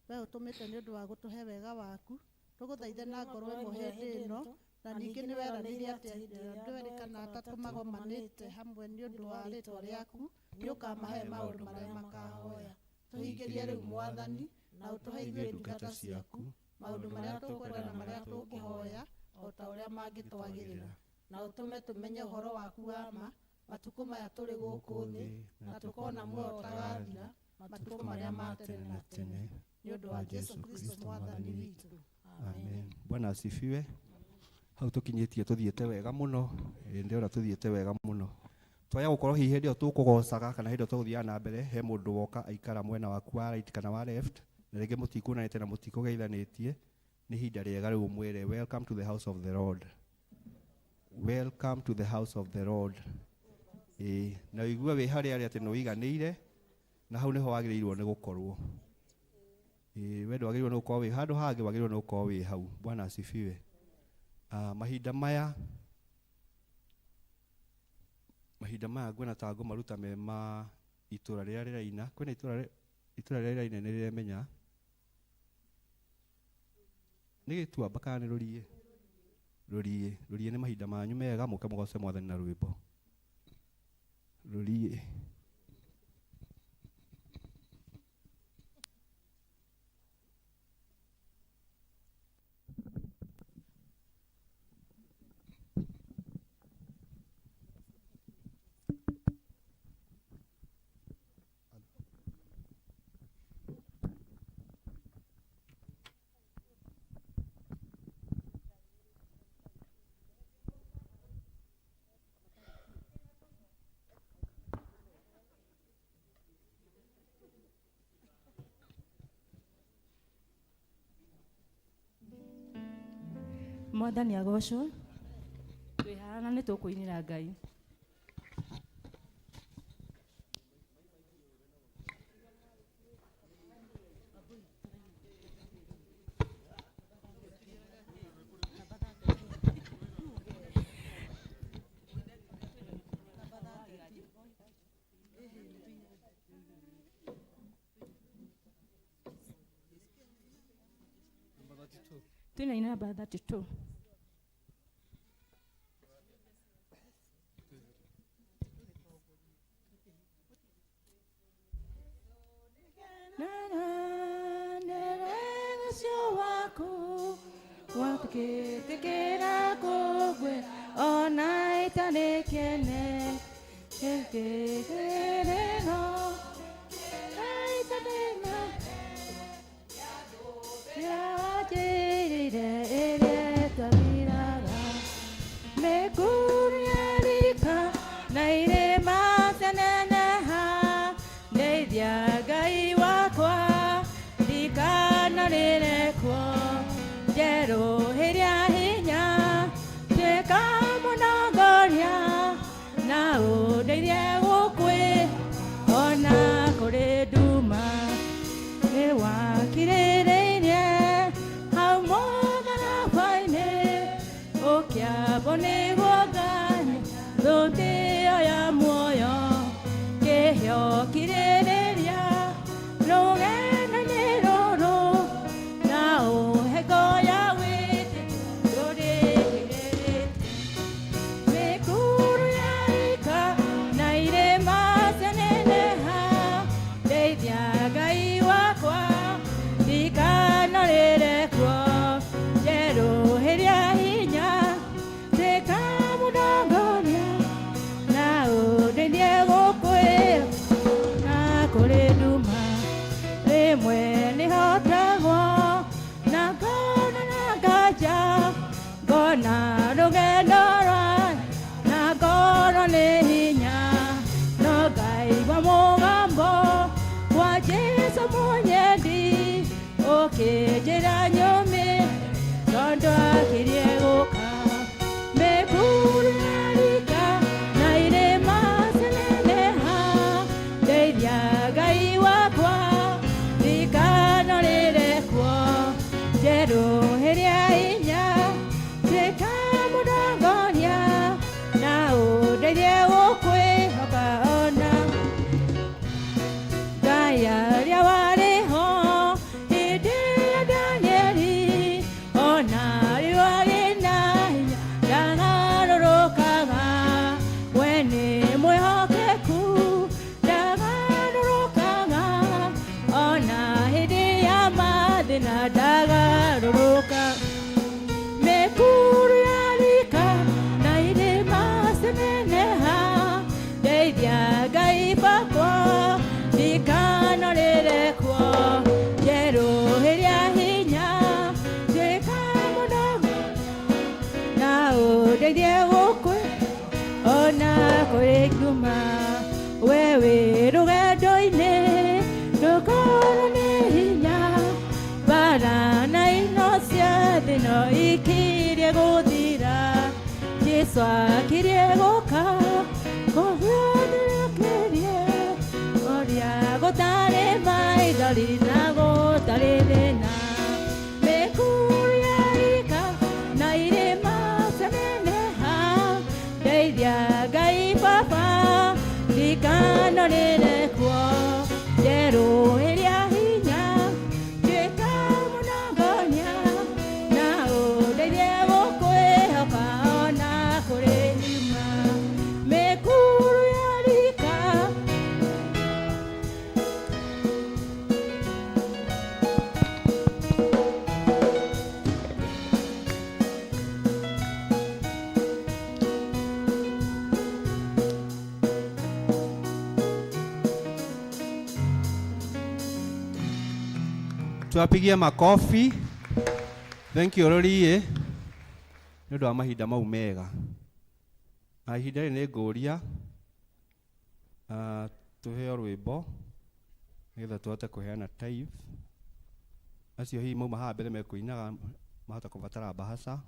we ũtũmĩte nĩ ũndũ wa gũtũhe wega waku, tũgũthaithe na ngoro ĩmwe hĩndĩ ĩno, na ningĩ nĩ weranĩire atĩ hĩndĩ ĩrĩa andũ erĩ kana atatũ magomanĩte hamwe nĩ ũndũ wa rĩĩtwa rĩaku, nĩ ũkamahe maũndũ marĩa makahoya. Tũhingĩrie rĩu Mwathani, na ũtũhe ithuĩ ndungata ciaku maũndũ marĩa tũkwenda na marĩa tũngĩhoya, o ta ũrĩa mangĩtwagĩrĩra, na ũtũme tũmenye ũhoro waku wa ma matukũ maya tũrĩ gũkũ thĩ, na tũkona muoyo ũtagathira matukũ marĩa ma tene na tene, nĩ ũndũ wa Jesu Kristo Mwathani witũ. Amen. Bwana asifiwe. Hau tũkinyĩtie tũthiĩte wega mũno, ndĩrona tũthiĩte wega mũno. Twaya gũkorwo hihi hĩndĩ ĩyo tũkũgocaga kana hĩndĩ ĩyo tũgũthiaga na mbere, he mũndũ woka aikara mwena waku wa right kana wa left, na rĩngĩ mũtikuonanĩte na mũtikũgeithanĩtie, nĩ ihinda rĩega rĩu ũmwĩre welcome to the house of the Lord. Welcome to the house of the Lord. Na ũigue wĩ harĩa arĩa atĩ nĩ ũiganĩire, na hau nĩho wagĩrĩirwo nĩ gũkorwo. We ndwagĩrĩirwo nĩ gũkorwo wĩ handũ hangĩ, wagĩrĩirwo nĩ gũkorwo wĩ hau. Bwana asifiwe. Mahinda maya nguona ta ngũmaruta me ma itũra rĩrĩa rĩraina. Kwĩna itũra rĩrĩa rĩraina nĩ rĩremenya. Nĩ gĩtuamba kana nĩ rũriĩ? Rũriĩ. Rũriĩ nĩ mahinda manyu mega, mũke mũgoce Mwathani na rwĩmbo. Rũriĩ. Mwathani agocwo, twĩ haha na nĩ tũkũinĩra Ngai. Twina namba 32. waku Watukĩtĩkĩra kũgwe ona itarĩ kĩene Kĩkĩrĩro itarĩ na Yanjĩrĩire ĩrĩa ĩtathiraga Mĩkuru yarika na irĩma cianeneha Ndeithia Ngai wakwa ndikanarĩre kuo Njerũhĩria hinya tuĩka mũnongoria na ũndeithie gũkwĩ ona kũrĩ nduma nĩwakirĩrĩirie hau mũtharaba-inĩ ũkĩambwo nĩguo nganyua thũmbĩ ĩyo ya muoyo kĩheo kirĩrĩria rũgendo-inĩ rũrũ na ũhe ngo ya wĩtĩkio rũrĩkĩrĩtie Mĩkuru yarika na irĩma cianeneha ndeithia Ngai wakwa ndikanarĩre kuo njerũhĩria hinya tuĩka mũndongoria na ũndeithie gũkwĩ na kũrĩ nduma rĩmwe nĩhotagwo na ngona na nganja ngona rũgendo rwa na ngoro nĩ hinya no ngaigua mũgambo wa Jesũ mũnyendi ũkĩnjĩra nyũmĩ tondũ akirie gũka mĩkuru yarika na irĩma cianeneha ndeithia Ngai wakwa ndikanarĩre kuo njerũhĩria hinya tuĩka mũndongoria na ũndeithie gũkwĩhoka ona Ngai arĩa warĩ ho hĩndĩ ya Danieli ona riũa rĩna hinya ndagarũrũkaga we nĩ mwĩhokeku ndagarũrũkaga ona hĩndĩ ya mathĩna ndagarũrũka mĩkuru yarika na irĩma cianeneha ndeithia Ngai bakwa ndikanarĩre kuo njerũhĩria hinya tuĩka mũndongo na ũndeithie gũkwĩ ona kũrĩ nduma we wĩ rũgendo-inĩ ndũkorwo nĩ hinya mbara na ino cia thĩ no ikirie gũthira Jesũ akirie gũka kũhiũnĩrĩkĩrie ũrĩa gũtarĩ maithori na gũtarĩ thĩna mĩkuru yarika na irĩma cianeneha ndeithia Ngai baba ndikanarĩre kuo njerũhĩria hinya tuĩka mũnongoria na ũndeithie gũkwĩhoka ona kũrĩ nduma mĩkuru yarika Tuwapigie makofi. Thank you Rorie nĩ ũndũ wa mahinda mau mega. Na ihinda rĩrĩ nĩ ngũria tũheo rwĩmbo nĩgetha tũhote kũheana tithe. Acio hihi mauma haha mbere mekũinaga mahota kũbatara mbahaca,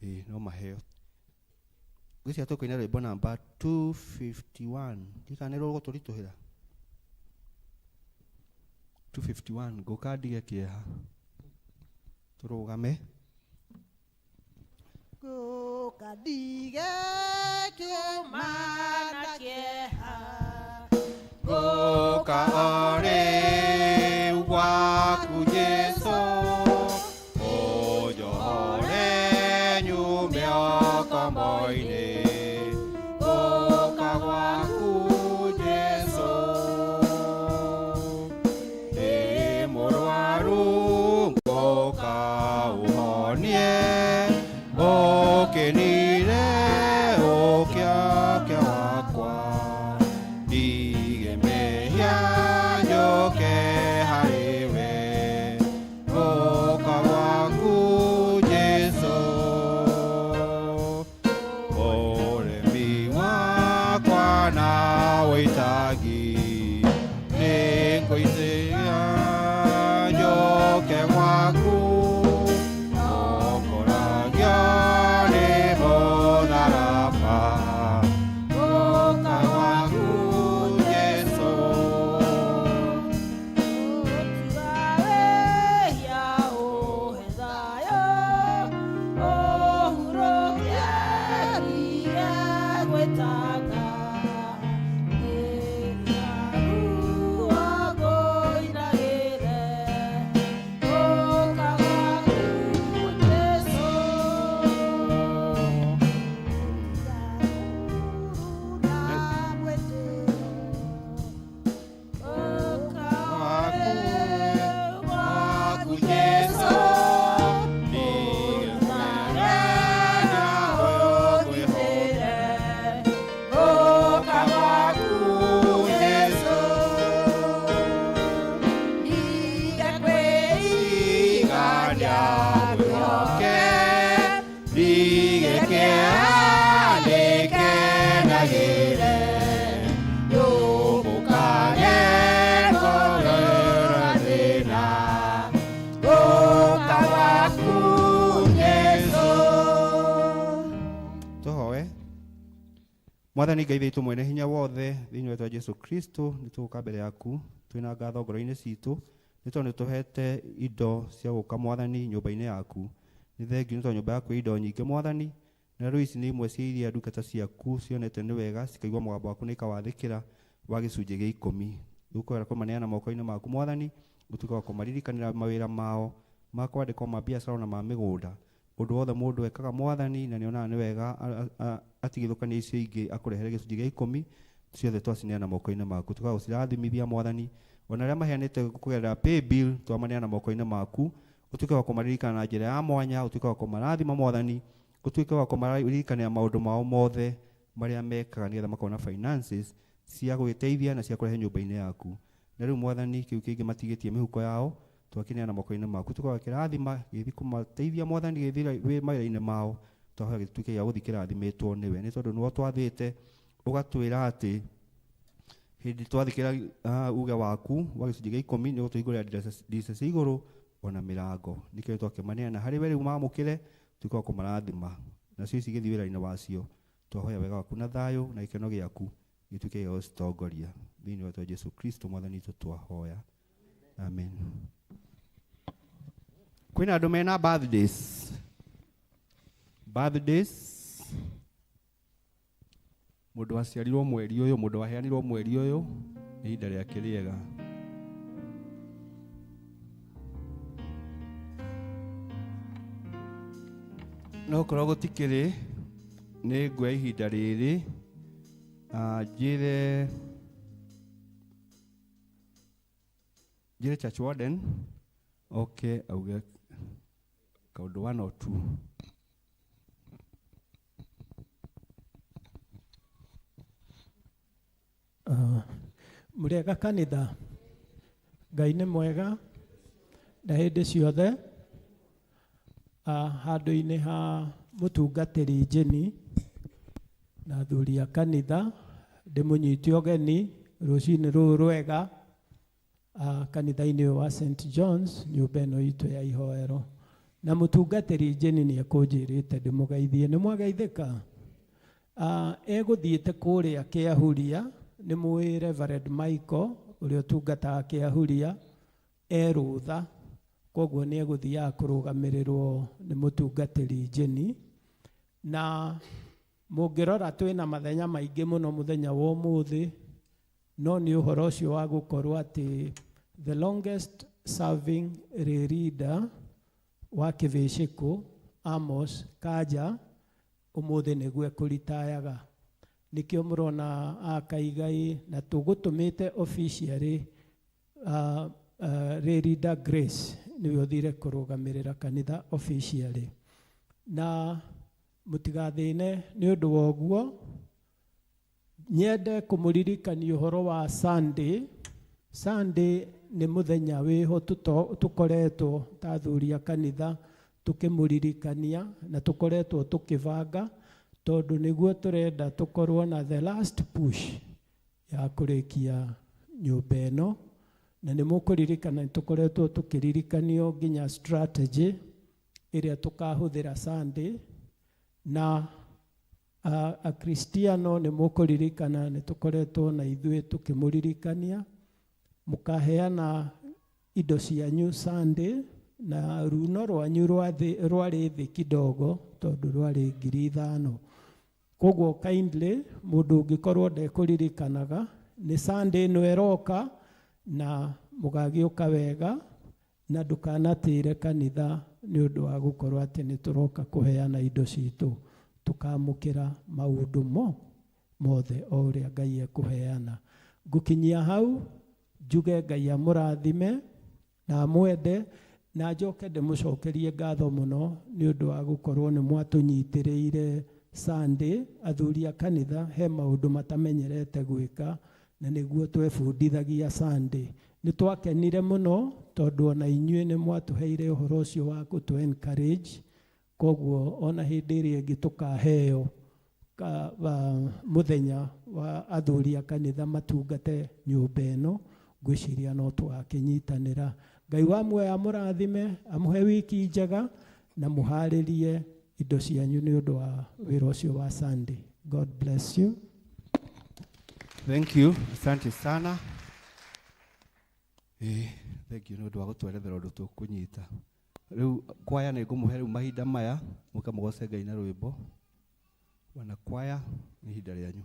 ĩĩ no maheo. Ngwĩciria tũkũina rwĩmbo namba 251 ndikana nĩ rũgũtũritũhĩra 251 ngũka ndige kĩeha tũrũgame. Ngũka ndige kĩũma na kĩeha Ngũka o rĩu gwaku Jesũ ũnjohore nyume ũkombo-inĩ ngũka gwaku Jesũ ndĩ mũrwaru Ndiamwĩhoke ndige kĩeha ndĩkenagĩre nyũmbũkage ngorora thĩna gũka gwaku Jesũ. Tũhoe. Mwathani Ngai witũ mwene hinya wothe, thĩinĩ wa Jesu Kristo, nĩ tũgũka mbere yaku twĩna ngatho ngoro-inĩ citũ, nĩ tondũ nĩ tũhete indo cia gũka Mwathani nyũmba-inĩ yaku. Nĩ thengiũ nĩ tondũ nyũmba yaku ĩ indo nyingĩ Mwathani, na rĩu ici nĩ imwe cia iria ndungata ciaku cionete nĩ wega, cikaigua mũgambo waku na ikawathĩkĩra wa gĩcunjĩ gĩa ikũmi. Tũkwenda kũmaneana moko-inĩ maku Mwathani, ũtuĩke wa kũmaririkanĩra mawĩra mao ma kwandĩkwo ma biacara ona ma mĩgũnda. Ũndũ wothe mũndũ ekaga Mwathani na nĩonaga nĩ wega atigithũkanie icio ingĩ akũrehere gĩcunjĩ gĩa ikũmi, ciothe twacineana moko-inĩ maku. Tũgagũcirathimithia Mwathani, ona arĩa maheanĩte kũgerera paybill twamaneana moko-inĩ maku, ũtuĩke wa kũmaririkana na njĩra ya mwanya, ũtuĩke wa kũmarathima Mwathani, ũtuĩke wa kũmaririkanĩra maũndũ mao mothe marĩa mekaga nĩgetha makorwo na finances cia gwĩteithia na cia kũrehe nyũmba-inĩ yaku. Na rĩu Mwathani, kĩu kĩngĩ matigĩtie mĩhuko yao twakĩneana moko-inĩ maku, tũgakĩrathima gĩthiĩ kũmateithia Mwathani, gĩthiĩ mawĩra-inĩ mao, twahoya gĩtuĩke gĩa gũthiĩ kĩrathimĩtwo nĩwe, nĩ tondũ nĩwe twathĩte ũgatwĩra atĩ hĩndĩ twathĩkĩra uge waku wa gĩcunjĩ gĩa ikũmi nĩ ũgũtũhingũrĩra ndirica cia igũrũ ona mĩrango. Nĩkĩo twakĩmaneana harĩ we rĩu mamũkĩre, tuĩke wa kũmarathima nacio ici gĩthiĩ wĩra-inĩ wacio. Twahoya wega waku na thayũ na gĩkeno gĩaku gĩtuĩke gĩa gũcitongoria thĩinĩ wa Jesu Kristo Mwathani witũ twahoya, amen. Kwĩna andũ mena birthdays, birthdays, mũndũ waciarirwo mweri ũyũ, mũndũ waheanirwo mweri ũyũ, nĩ ihinda rĩake rĩega. No korwo gũtikĩrĩ, nĩ nguoya ihinda rĩrĩ njĩre njĩre church warden oke auge kaũndũ one or two. Mũrĩega kanitha, Ngai nĩ mwega na hĩndĩ ciothe. Handũ-inĩ ha mũtungatĩri Jeni na athuri a kanitha, ndĩmũnyite ũgeni rũcinĩ rũrũ rwega kanitha-inĩ ũyũ wa St John's, nyũmba ĩno itũ ya ihoero. Na mũtungatĩri Jeni nĩ ekũnjĩrĩte ndĩmũgeithie. Nĩ mwageithĩka? Egũthiĩte kũrĩa Kĩahuria, nĩ mũĩ Reverend Michael ũrĩa ũtungataga Kĩahuria, e rũtha, koguo nĩ egũthiaga kũrũgamĩrĩrwo nĩ mũtungatĩri Jeni. Na mũngĩrora twĩna mathenya maingĩ mũno mũthenya wa ũmũthĩ, no nĩ ũhoro ũcio wa gũkorwo atĩ the longest serving leader wa Kĩbĩcĩkũ, Amos Kanja, ũmũthĩ nĩguo ekũritayaga. Nĩkĩo mũrona akaigai na tũgũtũmĩte officially Leader Grace nĩwe ũthire kũrũgamĩrĩra kanitha officially. Na mũtigathĩne nĩ ũndũ wa ũguo, nyende kũmũririkania ũhoro wa Sunday. Sunday nĩ mũthenya wĩho tũkoretwo ta athuri a kanitha tũkĩmũririkania na tũkoretwo tũkĩbanga, tondũ nĩguo tũrenda tũkorwo na the last push ya kũrĩkia nyũmba ĩno. Na nĩ mũkũririkana nĩ tũkoretwo tũkĩririkanio nginya strategy ĩrĩa tũkahũthĩra Sunday. Na Akristiano nĩ mũkũririkana nĩ tũkoretwo na ithuĩ tũkĩmũririkania mũkaheana indo cianyu Sunday, na runo rwanyu rwarĩ thĩ kidogo tondũ rwarĩ 5,000. Koguo kindly mũndũ ũngĩkorwo ndekũririkanaga nĩ Sunday ĩno ĩroka, na mũgagĩũka wega na ndũkanatĩre kanitha nĩ ũndũ wa gũkorwo atĩ nĩ tũroka kũheana indo citũ. Tũkamũkĩra maũndũ mothe o ũrĩa Ngai ekũheana. Ngũkinyia hau njuge Ngai amũrathime na amwende, na njoke ndĩmũcokerie ngatho mũno nĩ ũndũ wa gũkorwo nĩ mwatũnyitĩrĩire Sunday. Athuri a kanitha he maũndũ matamenyerete gwĩka, na nĩguo twebundithagia Sunday. Nĩ twakenire mũno tondũ ona inyuĩ nĩ mwatũheire ũhoro ũcio wa gũtũ encourage, koguo ona hĩndĩ ĩrĩa ĩngĩ tũkaheo mũthenya wa athuri a kanitha matungate nyũmba ĩno, ngwĩciria no tũgakĩnyitanĩra. Ngai wa muoyo amũrathime, amũhe wiki njega na mũharĩrie indo cianyu nĩ ũndũ wa wĩra ũcio wa Sunday. God bless you. Thank you. Asante sana. Thank you nĩ ũndũ wa gũtwerethera ũndũ tũkũnyita. Rĩu kwaya nĩ ngũmũhe rĩu mahinda maya mũke mũgoce Ngai na rwĩmbo. Wana kwaya nĩ ihinda rĩanyu.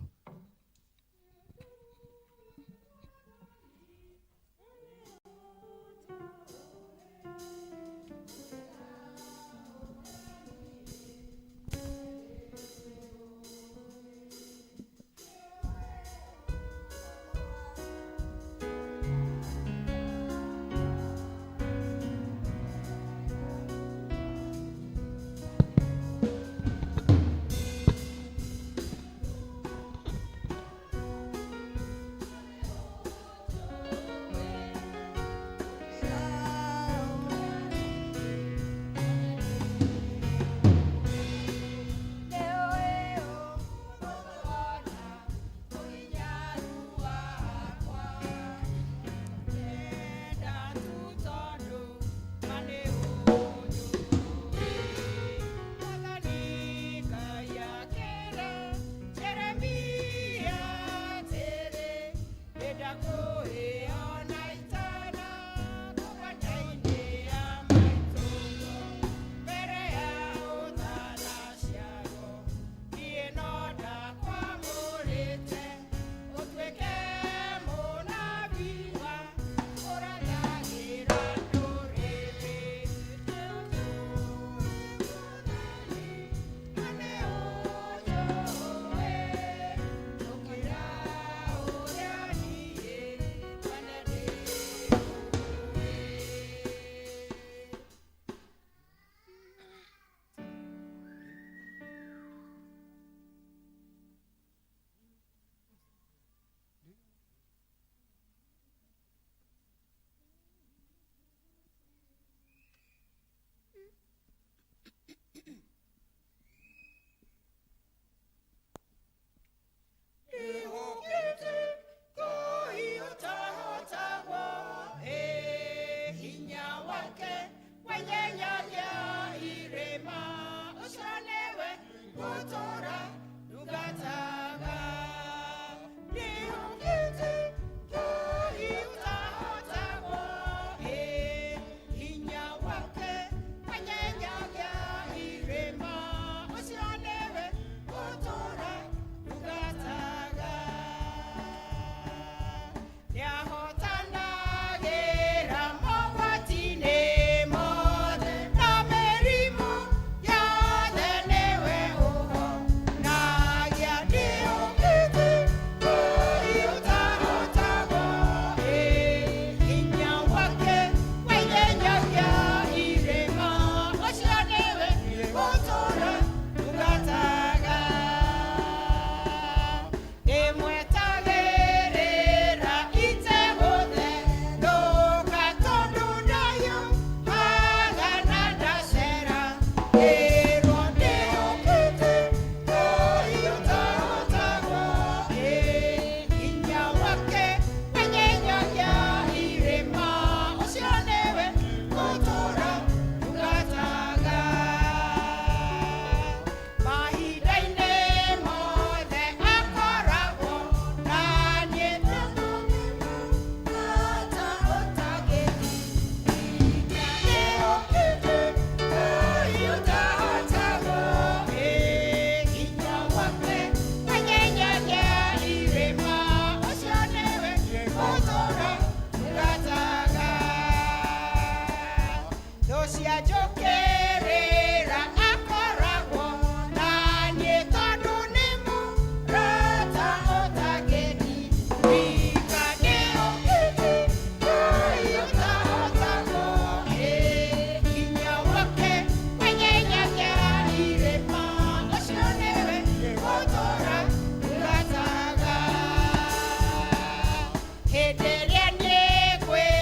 Hĩndĩ ĩrĩa niĩ ngwĩ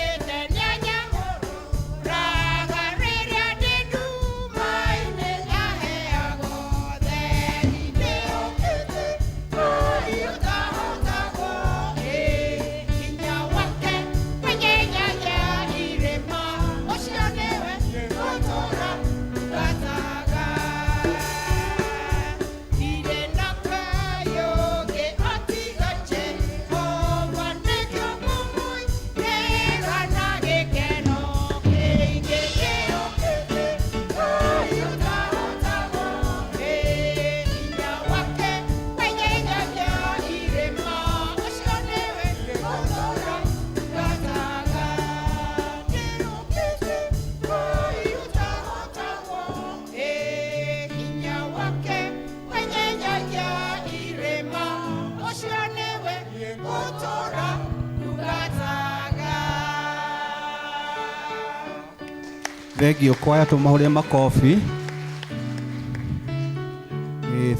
Thank you kwaya tũmahũrĩre makobi.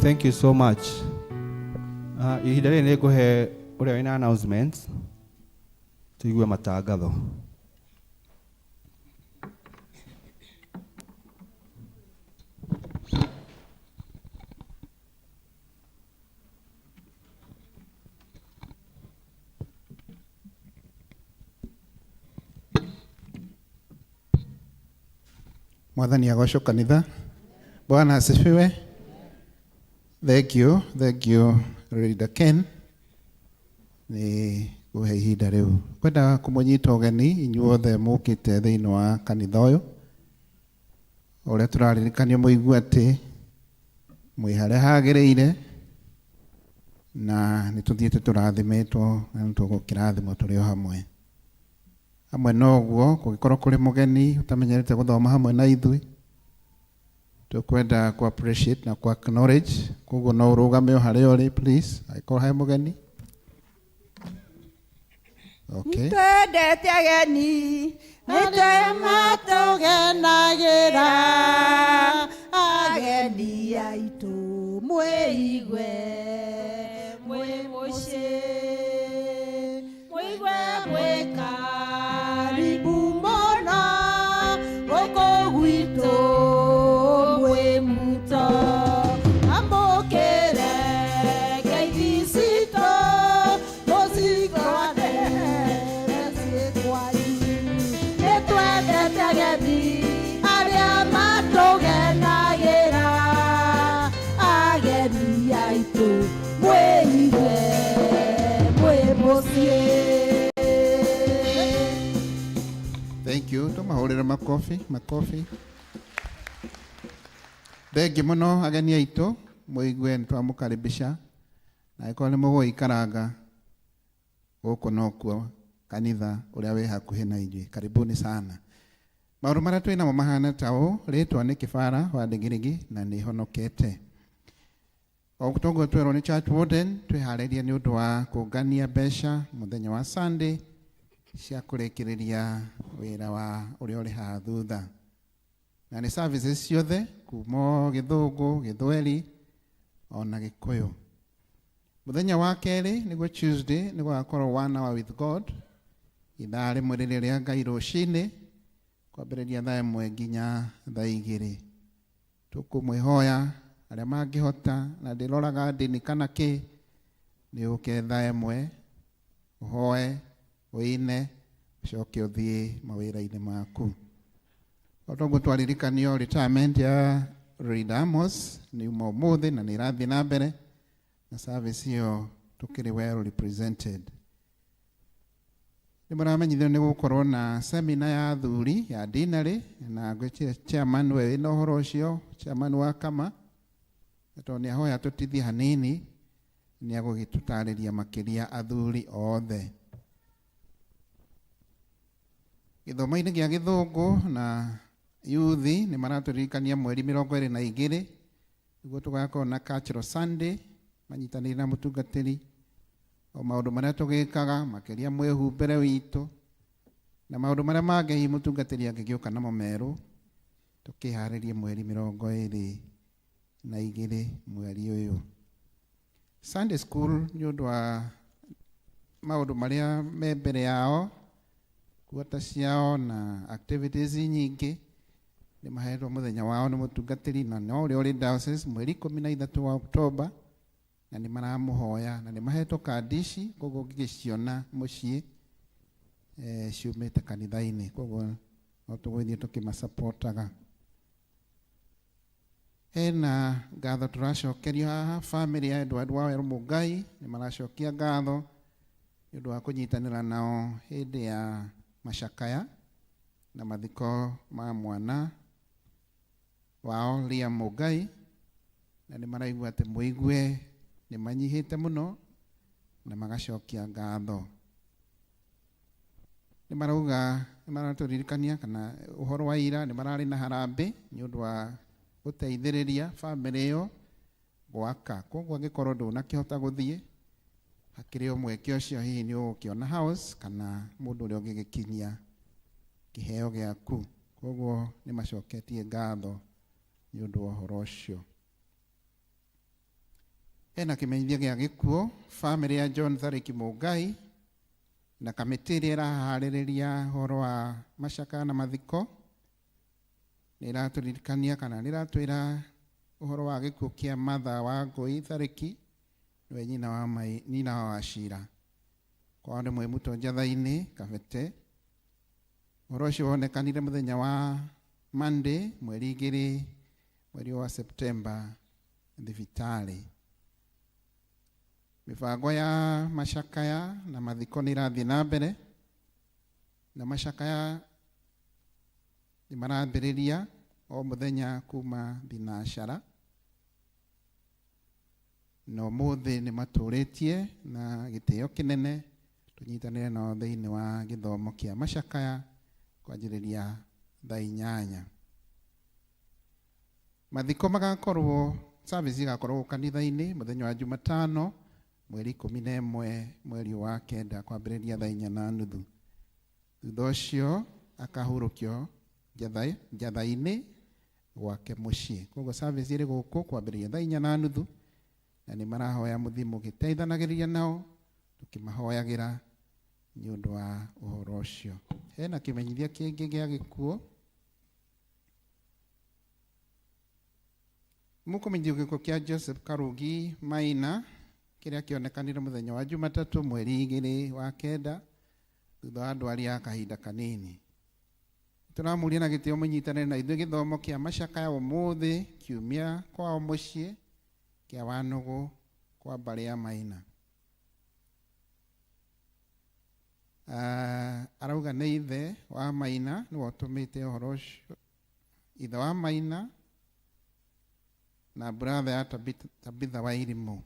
Thank you so much. Ihinda rĩrĩ nĩ ngũhe ũrĩa wĩna announcements tũigue matangatho. Mwathani agocwo kanitha. Bwana asifiwe. Thank you, thank you Leader Ken nĩ kũhe ihinda rĩu. Kwenda kũmũnyita ũgeni inyuothe mũkĩte thĩinĩ wa kanitha ũyũ. Ũrĩa tũraririkanio mũigue atĩ mwĩ harĩa hagĩrĩire na nĩ tũthiĩte tũrathimĩtwo na nĩ tũgũkĩrathimwo tũrĩ o hamwe. Hamwe na ũguo kũngĩkorwo kũrĩ mũgeni ũtamenyerete gũthoma hamwe na ithuĩ, tũkwenda ku appreciate na ku acknowledge, koguo no ũrũgame o harĩa ũrĩ please, angĩkorwo he mũgeni. Okay. Twendete ageni nĩ matũgenagĩra ageni aitũ mwĩigue mwĩ mũciĩ mwĩigue mwĩ karibu mũno gũkũ gwitũ mwĩ muto amũkĩre ngeithi citũ mũcikone ciĩ kwanyu nĩ twendete ageni arĩa matũgenagĩra ageni aitũ mwĩigue mwĩ mũciĩ. Thank you. Tũmahũrĩre makobi, makobi. Thengi mũno ageni aitũ, mũigue nĩ twamũkaribisha na angĩkorwo nĩ mũgũikaranga gũkũ nokuo kanitha ũrĩa wĩ hakuhĩ na ithuĩ. Karibuni sana. Maũndũ marĩa twĩ namo mahana ta ũũ, rĩtwa nĩ Kĩbara wa Ndigirigi na nĩ honokete. O toguo twerwo nĩ church warden, twĩharĩrie nĩ ũndũ wa kũngania mbeca mũthenya wa Sunday cia kũrĩkĩrĩria wĩra wa ũrĩa ũrĩ haha thutha. Na nĩ services ciothe kuma Gĩthũngũ, Gĩthweri ona Gĩkũyũ. Mũthenya wa kerĩ nĩguo Tuesday nĩ gũgakorwo one hour with God, ithaa rĩmwe rĩrĩa rĩa Ngai rũcinĩ kwambĩrĩria thaa 1 nginya thaa 2. Tũkũmwĩhoya arĩa mangĩhota na ndĩroraga ndini kana kĩ, nĩ ũke thaa 1 ũhoe, ũine, ũcoke ũthiĩ mawĩra-inĩ maku. O toguo twaririkanio retirement ya Leader Amos nĩ uma ũmũthĩ na nĩ ĩrathiĩ na mbere na service ĩyo tũkĩrĩ well represented. Nĩ mũramenyithio nĩ gũkorwo na seminar ya athuri ya dinarĩ na ngwĩciria chairman we wĩna ũhoro ũcio, chairman wa kama, na tondũ nĩ ahoya tũtithie hanini nĩ agũgĩtũtarĩria makĩria athuri othe. Gĩthomo-inĩ gĩa Gĩthũngũ na yuthi nĩ maratũririkania mweri 22 nĩguo tũgakorwo na Cultural Sunday manyitanĩire na mũtungatĩri o maũndũ marĩa tũgĩkaga makĩria mwĩhumbĩre witũ na maũndũ marĩa mangĩ hihi mũtungatĩri angĩgĩũka namo merũ tũkĩharĩrie mweri 22 mweri ũyũ. Sunday school nĩ ũndũ wa maũndũ marĩa me mbere yao, kuota ciao na activities nyingĩ nĩ mahetwo mũthenya wao nĩ mũtungatĩri na no ũrĩa ũrĩ diocese mweri 13 wa Oktoba na nĩ maramũhoya na nĩ mahetwo kandi ici koguo ũngĩgĩciona mũciĩ ciumĩte kanitha-inĩ koguo no tũgũthiĩ tũkĩmasapotaga. Hena ngatho tũracokerio haha family ya Edward Wawerũ Mũngai nĩ maracokia ngatho nĩ ũndũ wa kũnyitanĩra nao hĩndĩ ya macakaya na mathiko ma mwana wao Liam Mũngai na nĩ maraigua atĩ mũigue nĩ manyihĩte mũno na magacokia ngatho. Nĩ marauga nĩ maratũririkania kana ũhoro wa ira nĩ mararĩ na harambĩ nĩ ũndũ wa gũteithĩrĩria bamĩrĩ ĩyo gwaka. Koguo angĩkorwo ndũnakĩhota gũthiĩ hakĩrĩ o mweke ũcio hihi nĩ ũgũkĩona house kana mũndũ ũrĩa ũngĩgĩkinyia kĩheo gĩaku. Koguo nĩ macoketie ngatho nĩ ũndũ wa ũhoro ũcio. Hena kĩmenyithia gĩa gĩkuũ bamĩrĩ ya John Tharĩki Mũngai na kamĩtĩ ĩrĩa ĩraharĩrĩria ũhoro wa macakaya na mathiko nĩ ĩratũririkania kana nĩ ĩratwĩra ũhoro wa gĩkuũ kĩa Martha wa Ngũi Tharĩki, nĩwe nyina wa mai, nyina wa Wachira. Kwao nĩ Mwĩmuto Njatha-inĩ Kabete. Ũhoro ũcio wonekanire mũthenya wa Monday mweri 2 mweri wa Septemba thibitarĩ. Mĩbango ya macakaya na mathiko nĩ ĩrathiĩ na mbere, na macakaya nĩ marambĩrĩria o mũthenya kuma thinacara, na ũmũthĩ nĩ matũrĩtie na gĩtĩo kĩnene tũnyitanĩre nao thĩinĩ wa gĩthomo kĩa macakaya kwanjĩrĩria thaa 8. Mathiko magakorwo, service igakorwo kanitha-inĩ mũthenya wa Jumatano mweri 11 mweri wa 9 kwambĩrĩria thaa 4:30. Thutha ũcio akahurũkio njatha-inĩ gwake mũciĩ. Koguo service ĩrĩ gũkũ kwambĩrĩria thaa 4:30, na nĩ marahoya mũthiĩ mũgĩteithanagĩrĩria nao tũkĩmahoyagĩra nĩ ũndũ wa ũhoro ũcio. Hena kĩmenyithia kĩngĩ gĩa gĩkuũ. Mũkũmenyithio gĩkuũ kĩa Joseph Karugi Maina kĩrĩa kĩonekanire mũthenya wa Jumatatũ mweri 2 wa 9 thutha wa ndwari ya kahinda kanini. Tũramũria na gĩtĩo mũnyitanĩre na ithuĩ gĩthomo kĩa macakaya ũmũthĩ kiumia kwao mũciĩ kĩa Wanũgũ kwa mbarĩ ya Maina. Arauga nĩ ithe wa Maina nĩwe ũtũmĩte ũhoro ũcio. Ithe wa Maina na brother ya Tabitha wa Irimũ.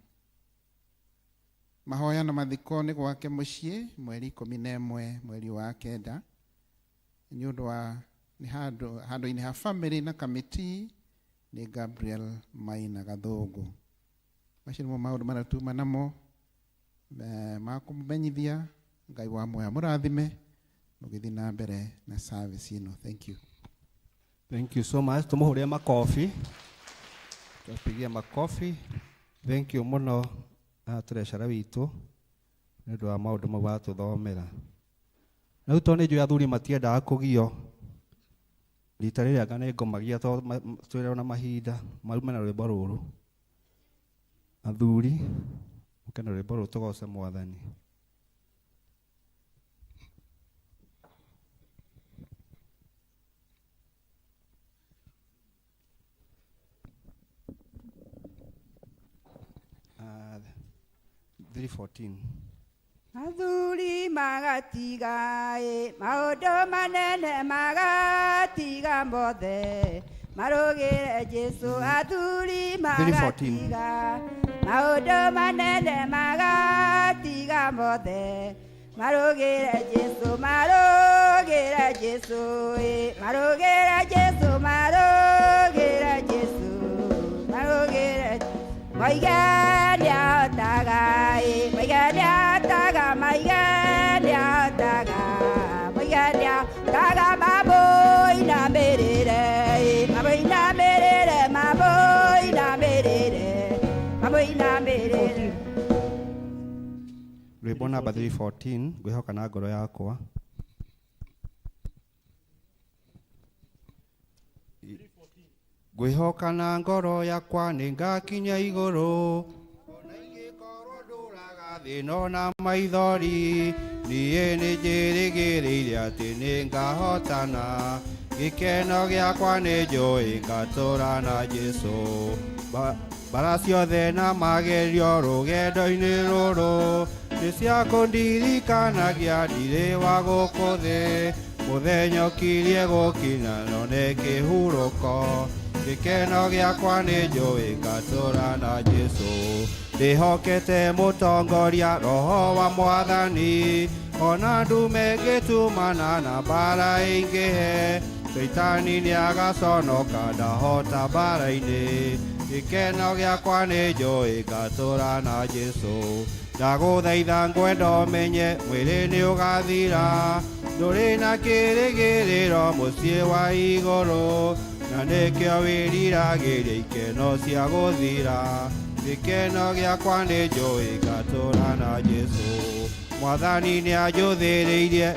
Mahoya na mathiko nĩ gwake mũciĩ mweri 11 mweri wa 9 nĩ ũndũ wa nĩ handũ-inĩ ha family na kamĩtĩ nĩ Gabriel Maina Gathũngũ. Macio nĩmo maũndũ marĩa tuma namo ma kũmenyithia. Ngai wa muoyo mũrathime mũgĩthiĩ na mbere na service ĩno. Thank you. Thank you so much. Tumuhurie makofi. Tupigie makofi. Thank you muno treasurer witũ nĩ ũndũ wa maũndũ mau watũthomera. Na rĩu tondũ nĩ njũĩ athuri matiendaga kũgio, rita rĩrĩ anga nĩ ngomagia tondũ twĩrĩ na mahinda marume na rwĩmbo rũrũ. Athuri mũke na rwĩmbo rũrũ tũgoce Mwathani. 3:14. Athuri magatiga maũndũ manene magatiga mothe marũgĩre Jesũ. Athuri magatiga maũndũ manene magatiga mothe marũgĩre Jesũ, marũgĩre Jesũ, marũgĩre Jesũ, marũgĩre Jesũ, marũgĩre Moige nĩahotaga, moige nĩahotaga, moige nĩahotaga, moige nĩahotaga, mamũinamĩrĩre, mamũinamĩrĩre, mamũinamĩrĩre, mamũinamĩrĩre. Rwĩmbo namba 314 ngwĩhoka na ngoro yakwa. Ngwĩhoka na ngoro yakwa nĩngakinya igũrũ, ona ingĩkorwo ndũraga thĩna na maithori, niĩ nĩnjĩrĩgĩrĩire atĩ nĩngahotana. Gĩkeno gĩakwa nĩ njũĩ ngatũra na Jesũ. Bara ciothe na magerio rũgendo-inĩ rũrũ nĩ cia kũndirikanagia ndirĩ wa gũkũ thĩ. Mũthenya ũkirie gũkinya none kĩhurũko, gĩkeno gĩakwa nĩ njũĩ ngatũra na Jesũ. Ndĩhokete mũtongoria roho wa Mwathani, ona ndume ngĩtumana na mbara ĩingĩhe, Caitani nĩagaconoka ndahota mbara-inĩ. Gĩkeno gĩakwa nĩ njũĩ ngatũra na Jesũ. Ndagũthaitha ngwenda ũmenye mwĩrĩ nĩ ũgathira, ndũrĩ na kĩrĩgĩrĩro mũciĩ wa igũrũ, na nĩkĩo wĩriragĩria ikeno cia gũthira. Gĩkeno gĩakwa nĩ njũĩ ngatũra na Jesũ. Mwathani nĩanjũthĩrĩirie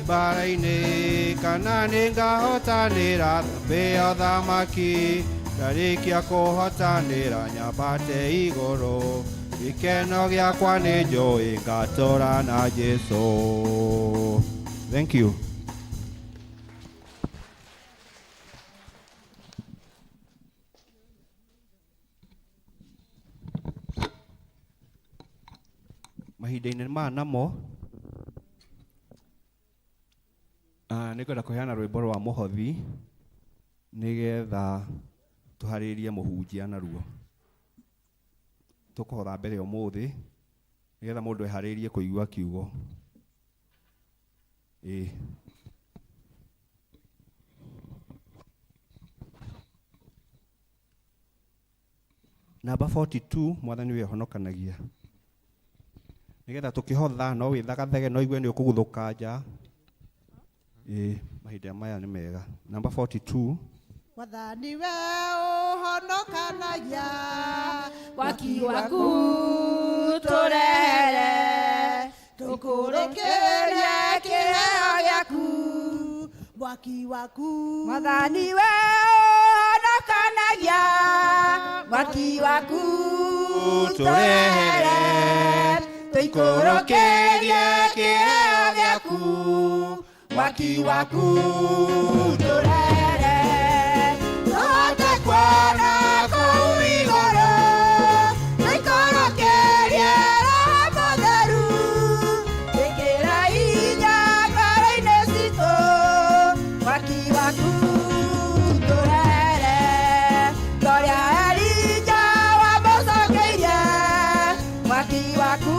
mbara-inĩ, kana nĩngahotanĩra thambĩ ya ũthamaki, ndarĩkia kũhotanĩra nyambate igũrũ. Gĩkeno gĩakwa nĩ njũĩ ngatũra na Jesũ. Thank you. Mahinda-inĩ maya namo nĩngwenda kũheana rwĩmbo rwa mũhothi nĩgetha tũharĩrie mũhunjia naruo. Tũkũhotha mbere ũmũthĩ nĩgetha mũndũ eharĩrie kũigua kiugo. Ĩĩ. Namba 42 Mwathani we ũhonokanagia. Nĩgetha tũkĩhotha no wĩthagathage no igue nĩ ũkũguthũka nja. Ĩĩ, mahinda maya nĩ mega. Namba 42. Mwathani we ũhonokanagia, mwaki waku tũrehere, tũkũrũkĩrie kĩheo gĩaku, mwaki waku. Mwathani we ũhonokanagia, mwaki waku tũrehere, tũikũrũkĩrie kĩheo gĩaku, mwaki waku tũrehere, tũhote kuona kũu igũrũ, tũikũrũkĩrie Roho Mũtheru, ĩkĩra hinya ngoro-inĩ citũ, mwaki waku tũrehere, torĩa Elija wamũcokeirie, mwaki waku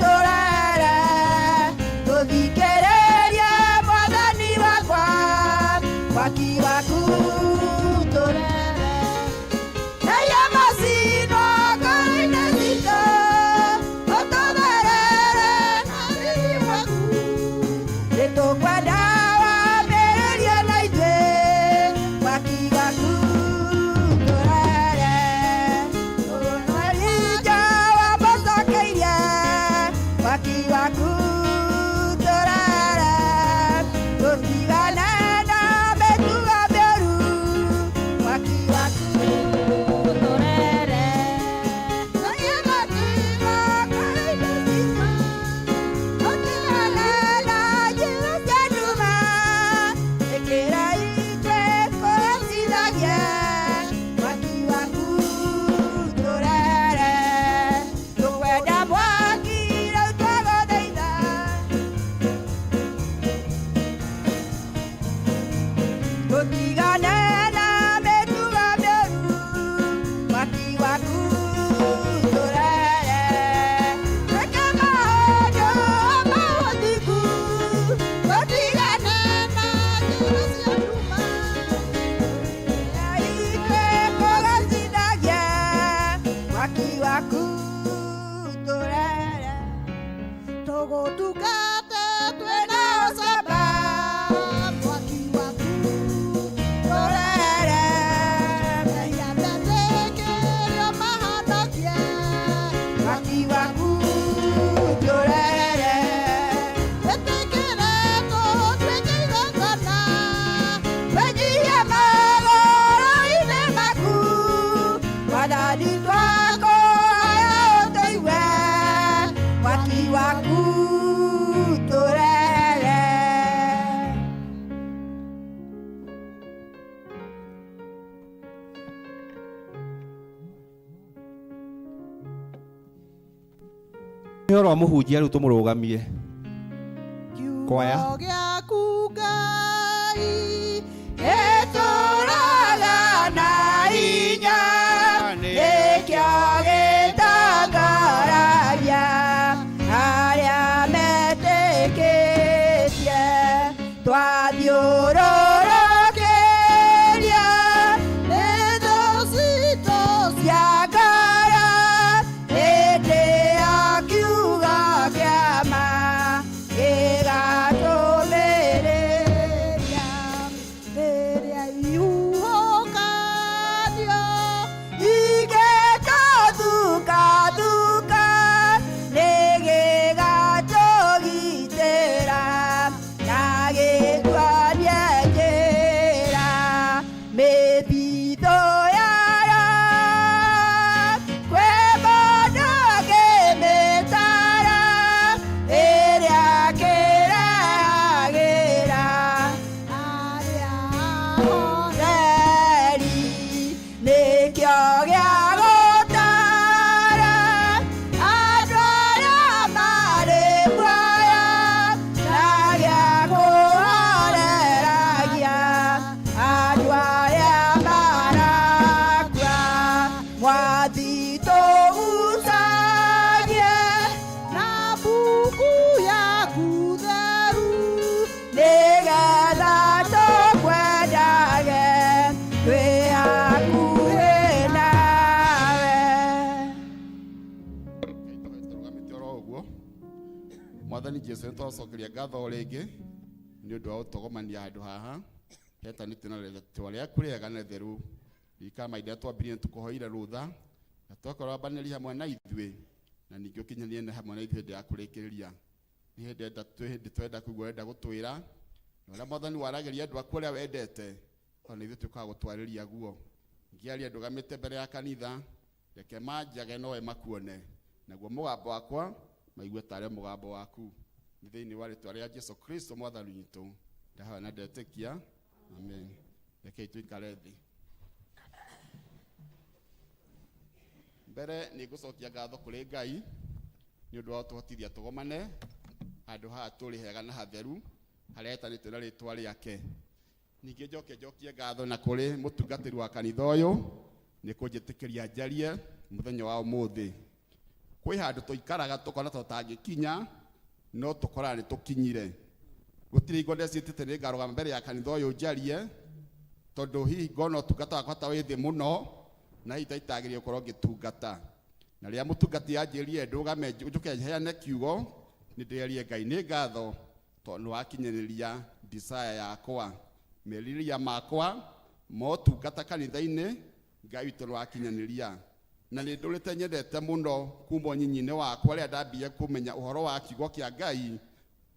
tũrehere, tũthikĩrĩrie Mwathani wakwa, mwaki waku tũrehere, Neia macinwo ngoro-inĩ citũ, ũtũtherere na riri waku, nĩtũkwenda wambĩrĩrie na ithuĩ, mwaki waku tũrehere, Elija wamũcokeirie, mwaki waku tũrehere, tũtigane na mĩtugo mĩũru, mwaki waku tũrehere, Neia macinwo ngoro-inĩ citũ, tũtigane na njĩra cia nduma, ĩkĩra itwe kũhotithagia, mwaki waku tũrehere, tũkwenda mwaki rĩu twagũthaitha. Tũtigane na mĩtugo mĩũru, mwaki waku tũrehere, twĩke maũndũ ma ũthingu, tũtigane na njĩra cia nduma, itwe kũgacithagia, mwaki waku tũrehere, Tũgũtungata twĩna ũcamba, mwaki waku tũrehere, Ngai metĩkĩrio mahonokie, mwaki waku tũrehere, ĩtĩkĩre tũtuĩke igongona, Wĩnyihie magũrũ-inĩ maku, Mwathani twakũhoya ũtũigue, mwaki waku tũrehere. Ũhoro wa mũhunjia rĩu tũmũrũgamie. Kwaya. Kiugo gĩaku Ngai Gĩtũũraga na hinya, nĩkĩo gĩtangaragia arĩa metĩkĩtie, twathiũrũrũkĩria nĩ thũ citũ cia ngoro, hĩndĩ ya Jesu nĩ twacokeria ngatho o rĩngĩ nĩ ũndũ wa gũtũgomania handũ haha hetanĩtio na rĩtwa rĩaku rĩega na rĩtheru. Ririkana mahinda marĩa twambirie nĩ tũkũhoire rũtha na twakorwo wambanĩria hamwe na ithuĩ na ningĩ ũkinyanĩrie na hamwe na ithuĩ hĩndĩ ya kũrĩkĩrĩria. Nĩ hĩndĩ enda twĩ hĩndĩ twenda kũigua ũrenda gũtwĩra na ũrĩa Mwathani waragĩria andũ aku arĩa wendete ona ithuĩ tũkaga gũtwarĩria guo. Ngĩaria ndũgamĩte mbere ya kanitha reke manjage nowe makuone naguo mũgambo wakwa maigue tarĩ mũgambo waku. Nĩ thĩinĩ wa rĩtwa rĩa Jesu Kristo Mwathani witũ ndahoya na ndetĩkia, amen. Rekei tũikare thĩ. Mbere nĩ ngũcokia ngatho kũrĩ Ngai nĩ ũndũ wa gũtũhotithia tũgomane handũ haha tũrĩ hega na hatheru harĩa hetanĩtio na rĩtwa rĩake. Ningĩ njoke njokie ngatho na kũrĩ mũtungatĩri wa kanitha ũyũ nĩ kũnjĩtĩkĩria njarie mũthenya wa ũmũthĩ. Kwĩ handũ tũikaraga tũkona tũtangĩkinya no tũkoraga nĩ tũkinyire. Gũtirĩ hingo ndeciĩtĩte nĩ ngarũgama mbere ya kanitha ũyũ njarie tondũ hihi ngona ũtungata wakwa ta wĩ thĩ mũno na hihi ta itagĩrĩire gũkorwo ngĩtungata. Na rĩrĩa mũtungati anjĩrire ndũgame njũke heane kiugo nĩ ndĩrerie Ngai nĩ ngatho tondũ nĩ wakinyanĩria desire yakwa, merirĩria makwa motungata kanitha-inĩ Ngai witũ nĩ wakinyanĩria. Na nĩ ndũrĩte nyendete mũno kuma ũnyinyi-inĩ wakwa rĩrĩa ndambire kũmenya ũhoro wa kiugo kĩa Ngai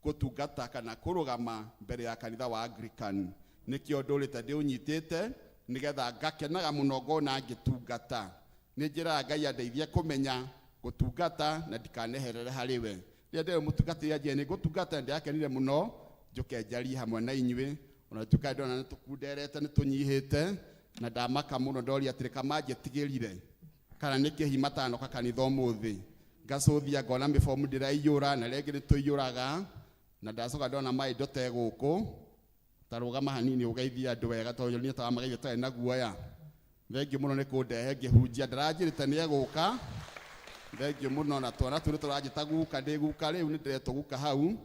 gũtungata kana kũrũgama mbere ya kanitha wa Anglican. Nĩkĩo ndũrĩte ndĩũnyitĩte nĩgetha ngakenaga mũno ngona ngĩtungata. Nĩ njĩraga Ngai andeithie kũmenya gũtungata na ndikaneherere harĩ we. Rĩrĩa ndĩrĩ mũtungatĩri anjĩre nĩ ngũtungata ndĩrakenire mũno njũke njarie hamwe na inyuĩ ona tuĩka ndona nĩ tũkunderete nĩ tũnyihĩte na ndamaka mũno ndoria atĩrĩ kamanjĩtigĩrire kana nĩ kĩhi matanoka kanitha ũmũthĩ. Ngacũthia ngona mĩbomu ndĩraiyũra na rĩngĩ nĩ tũiyũraga na ndacoka ndona maĩ ndote gũkũ ta rũgama hanini ũgeithie andũ wega tondũ niĩ taramagaithia ũtarĩ na guoya. Thengiũ mũno nĩ kũndehe ngĩhunjia ndaranjĩrĩte nĩ egũka. Thengiũ mũno na twana tũu nĩ tũranjĩta guka ndĩ guka rĩu nĩ ndĩretwo guka hau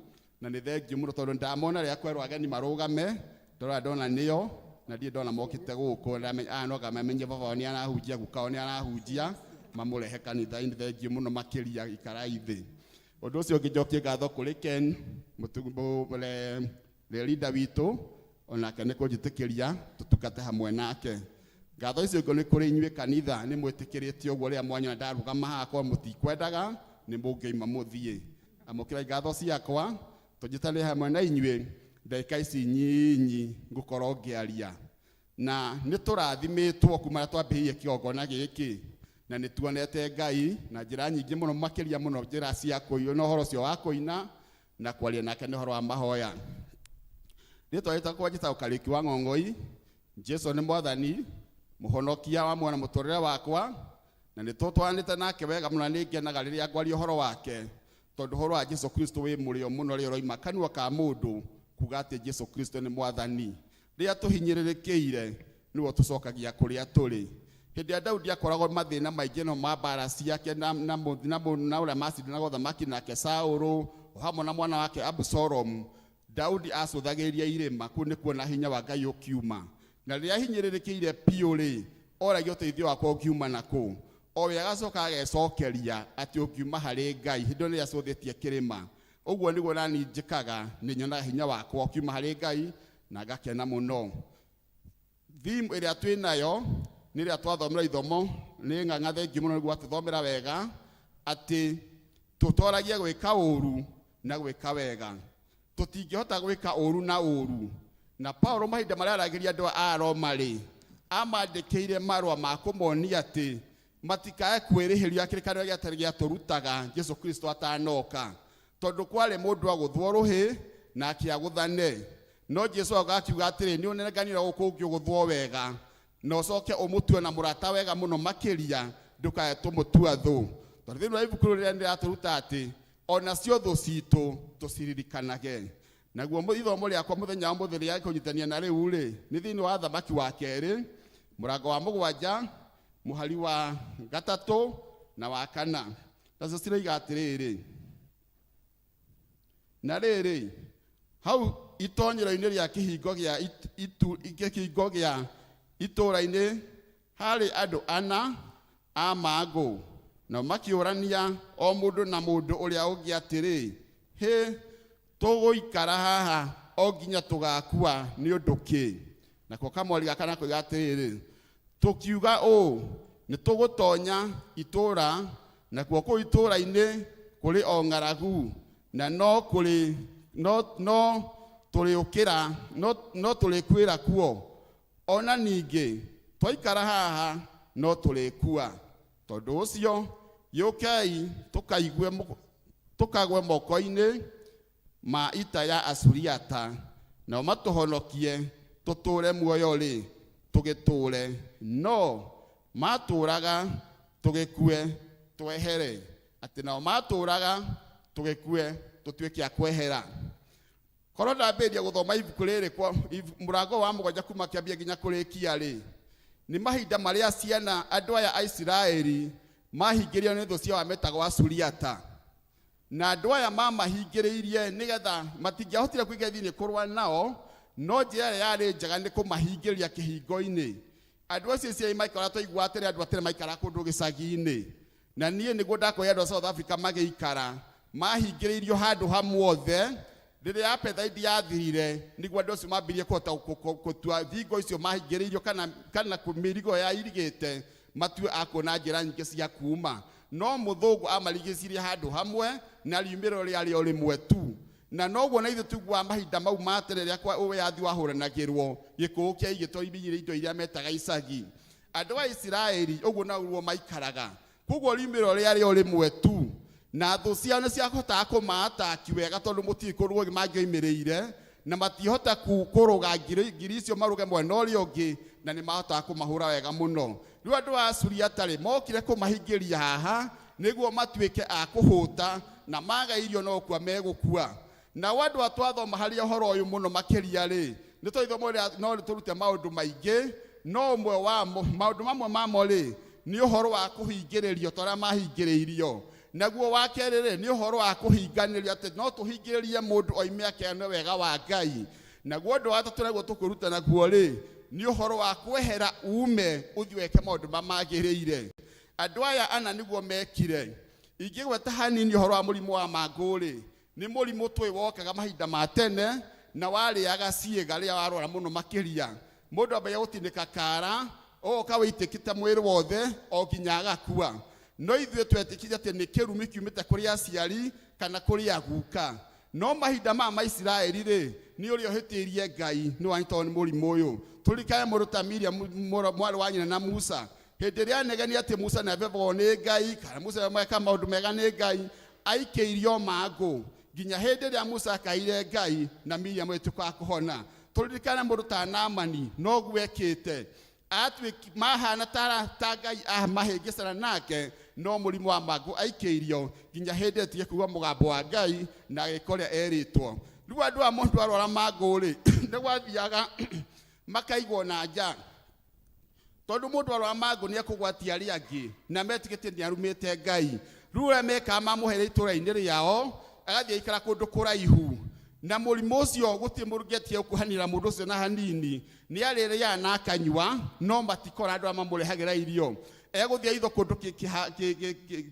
na nĩ thengiũ mũno tondũ ndamona rĩrĩa kwerwo ageni marũgame ndorora ndona nĩo na ndirĩ ndona mokĩte gũkũ ndamenya aya no ngamamenye baba wao nĩ arahunjia guka wao nĩ arahunjia mamũrehe kanitha-inĩ. Thengiũ mũno makĩria ikarai thĩ. Ũndũ ũcio ũngĩ njokie ngatho kũrĩ Ken leader witũ onake nĩ kũnjĩtĩkĩria tũtungate hamwe nake. Ngatho icio ingĩ nĩ kũrĩ inyuĩ kanitha nĩ mwĩtĩkĩrĩte ũguo rĩrĩa mwanyona ndarũgama haha korwo mũtikwendaga nĩ mũngĩoima mũthiĩ. Amũkĩrai ngatho ciakwa tũnyitanĩre hamwe na inyuĩ ndagĩka ici nyinyi ngũkorwo ngĩaria. Na nĩ tũrathimĩtwo kuma rĩrĩa twambĩrĩirie kĩgongona gĩkĩ na nĩ tuonete Ngai na njĩra nyingĩ mũno makĩria mũno njĩra cia kũina ũhoro ũcio wa kũina na kwaria nake nĩ ũhoro wa mahoya. Rĩtwa rĩtakwa njĩtagwo Kariũki wa Ng'ong'oi. Jesu nĩ Mwathani mũhonokia wa muoyo na mũtũrĩre wakwa na nĩ tũtwaranĩte nake wega mũno na nĩ ngenaga rĩrĩa ngwaria ũhoro wake tondũ ũhoro wa Jesu Kristo wĩ mũrĩo mũno rĩrĩa ũroima kanua ka mũndũ kuga atĩ Jesu Kristo nĩ Mwathani. Rĩrĩa tũhinyĩrĩrĩkĩire nĩguo tũcokagia kũrĩa tũrĩ. Hĩndĩ ĩrĩa Daudi akoragwo mathĩna maingĩ no ma mbara ciake na ũrĩa macindanaga ũthamaki nake Saũlũ o hamwe na mwana wake Abusalomu, Daudi acũthagĩrĩria irĩma kũu nĩkuo na hinya wa Ngai ũkiuma. Na rĩrĩa ahinyĩrĩrĩkĩire piũ rĩ, oragia ũteithio wakwa ũngiuma nakũ. O we agacoka agecokeria atĩ ũngiuma harĩ Ngai hĩndĩ ĩyo nĩrĩo acũthĩtie kĩrĩma. Ũguo nĩguo nani njĩkaga, nĩ nyonaga hinya wakwa ũkiuma harĩ Ngai na ngakena mũno. Theme ĩrĩa twĩ nayo nĩ ĩrĩa twathomera ithomo nĩ ng'ang'a thengiũ mũno nĩguo atũthomera wega atĩ tũtoragie gwĩka ũru na gwĩka wega. Tũtingĩhota gwĩka ũru na ũru. Na Paulo mahinda marĩa aragĩria andũ a Roma rĩ, amandĩkĩire marũa ma kũmonia atĩ matikae kwĩrĩhĩria kĩrĩkanĩro gĩa tene gĩatũrutaga Jesu Kristo atanoka. Tondũ kwarĩ mũndũ agũthwo rũhĩ na akĩagũthane. No Jesu agoka akiuga atĩrĩ, nĩ ũnenganire gũkũ ũngĩ ũgũthwo wega na ũcoke ũmũtue na mũrata wega mũno makĩria ndũkae tũmũtua thũ. Tondũ thĩinĩ wa ibuku rĩrĩa nĩrĩratũruta atĩ onacio thũ citũ tũciririkanage. Naguo ithomo rĩakwa mũthenya wa mũthĩ rĩa kũnyitania na rĩu rĩ nĩ thĩinĩ wa Thamaki wa kerĩ mũrango wa 7 mũhari wa 3 na wa 4. Nacio ciroiga atĩrĩrĩ, na rĩrĩ hau itonyero-inĩ rĩa kĩhingo gĩa kĩhingo gĩa itũũra-inĩ harĩ andũ ana a mangũ, nao makĩũrania o mũndũ na mũndũ ũrĩa ũngĩ atĩrĩ, hĩ Tũgũikara haha o nginya tũgakua nĩ ũndũ kĩ? Nako kamwari gaka nako atĩrĩrĩ, tũkiuga ũũ, nĩ tũgũtonya itũũra, nakuo kũu itũũra-inĩ kũrĩ o ng'aragu, na no kũrĩ no no tũrĩũkĩra no no tũrĩkuĩra kuo. Ona ningĩ twaikara haha no tũrĩkua. Tondũ ũcio gĩũkei tũkaigue tũkagwe moko-inĩ ma ita ya Asuriata, nao matũhonokie tũtũũre muoyo-rĩ, tũgĩtũũre, no matũũraga tũgĩkue twehere. Atĩ nao matũũraga tũgĩkue tũtuĩke a kwehera. Korwo ndambĩrĩria gũthoma ibuku rĩrĩ kwa mũrango wa 7 kuma kĩambia nginya kũrĩkia rĩ, nĩ mahinda marĩa ciana andũ aya a Isiraeli mahingĩrĩirio nĩ thũ ciao metagwo Asuriata. Na andũ aya mamahingĩrĩirie nĩgetha matingĩahotire kũingĩra thĩinĩ kũrũa nao, no njĩra ĩrĩa yarĩ njega nĩ kũmahingĩrĩria kĩhingo-inĩ. Andũ acio Isiraeli maikaraga, twaiguaga atĩrĩ, andũ a tene maikaraga kũndũ gĩcagi-inĩ. Na niĩ nĩguo ndakorire andũ a South Africa magĩikara, mahingĩrĩirio handũ hamwe othe. Rĩrĩa apartheid yathirire, nĩguo andũ acio mambirie kũhota gũtua thingo icio mahingĩrĩirio kana mĩrigo yairigĩte, matue a kuona njĩra nyingĩ cia kuma. No mũthũngũ amarigicĩirie handũ hamwe na riumĩrĩro rĩarĩ o rĩmwe tu. Na noguo na ithuĩ tũiguaga mahinda mau ma tene rĩrĩa kwa wĩyathi wahũranagĩrwo, gĩkũũ kĩaigĩtwo ibinyĩre indo iria metaga icagi. Andũ a Isiraeli ũguo noguo maikaraga. Koguo riumĩrĩro rĩarĩ o rĩmwe tu. Na thũ ciao nĩ ciahotaga kũmaataki wega tondũ mũtirĩ kũndũ kũngĩ mangĩoimĩrĩire, na matihota kũrũga ngiri icio marũge mwena ũrĩa ũngĩ, na nĩ mahotaga kũmahũra wega mũno. Rĩu andũ a Suriata rĩ, mokire kũmahingĩria haha nĩguo matuĩke a kũhũta, na maga irio no gũkua megũkua. Nao andũ a twathoma harĩa ũhoro ũyũ mũno makĩria rĩ, nĩ tondũ ithomo rĩrĩa no rĩtũrute maũndũ maingĩ, no ũmwe wamo, maũndũ mamwe mamo rĩ, nĩ ũhoro wa kũhingĩrĩrio ta ũrĩa mahingĩrĩirio. Naguo wa kerĩ rĩ, nĩ ũhoro wa kũhinganĩrio atĩ no tũhingĩrĩrie mũndũ oime akeane wega wa Ngai. Naguo ũndũ wa gatatũ naguo tũkwĩruta naguo rĩ, nĩ ũhoro wa kwehera ume ũthiĩ weke maũndũ marĩa magĩrĩire. Andũ aya ana nĩguo mekire. Ingĩgweta hanini ũhoro wa mũrimũ wa mangũ rĩ, nĩ mũrimũ tũĩ wokaga mahinda ma tene na warĩaga ciĩga rĩrĩa warwara mũno makĩria. Mũndũ ambagia gũtinĩka kara, ũgoka wĩitĩkĩte mwĩrĩ wothe o nginya agakua. No ithuĩ twetĩkire atĩ nĩ kĩrumi kiumĩte kũrĩ aciari kana kũrĩ aguka. No mahinda maya ma Isiraeli rĩ, nĩ ũrĩa ũhĩtĩirie Ngai nĩ wanyitwo nĩ mũrimũ ũyũ. Tũririkane mũndũ ta Miriam, mwarĩ wa nyina na Musa. Hĩndĩ ĩrĩa anegenia atĩ Musa nĩ abebagwo nĩ Ngai, kana Musa nĩ maũndũ mega nĩ Ngai, aikĩirio mangũ nginya hĩndĩ ĩrĩa Musa akaire Ngai na Miriam ĩtuĩka wa kũhona. Tũririkane mũndũ ta Naamani noguo ekĩte. Atuĩki mahana ta Ngai amahĩngĩcana nake, no mũrimũ wa mangũ aikĩirio nginya hĩndĩ ĩtige kuigua mũgambo wa Ngai na agĩka ũrĩa erĩtwo. Rĩu andũ a mũndũ arwara mangũ rĩ, nĩ gwathiaga makaigwo na nja, tondũ mũndũ arwara mangũ nĩ ekũgwatia arĩa angĩ na metĩkĩtie nĩ arumĩte Ngai. Rĩu ũrĩa mekaga mamũhere itũũra-inĩ rĩao, agathiĩ aikara kũndũ kũraihu, na mũrimũ ũcio gũtirĩ mũndũ ũngĩetia gũkuhanĩra mũndũ ũcio na hanini. Nĩ arĩrĩaga na akanyua, no matikora andũ arĩa mamũrehagĩra irio. Egũthiĩ aithwo kũndũ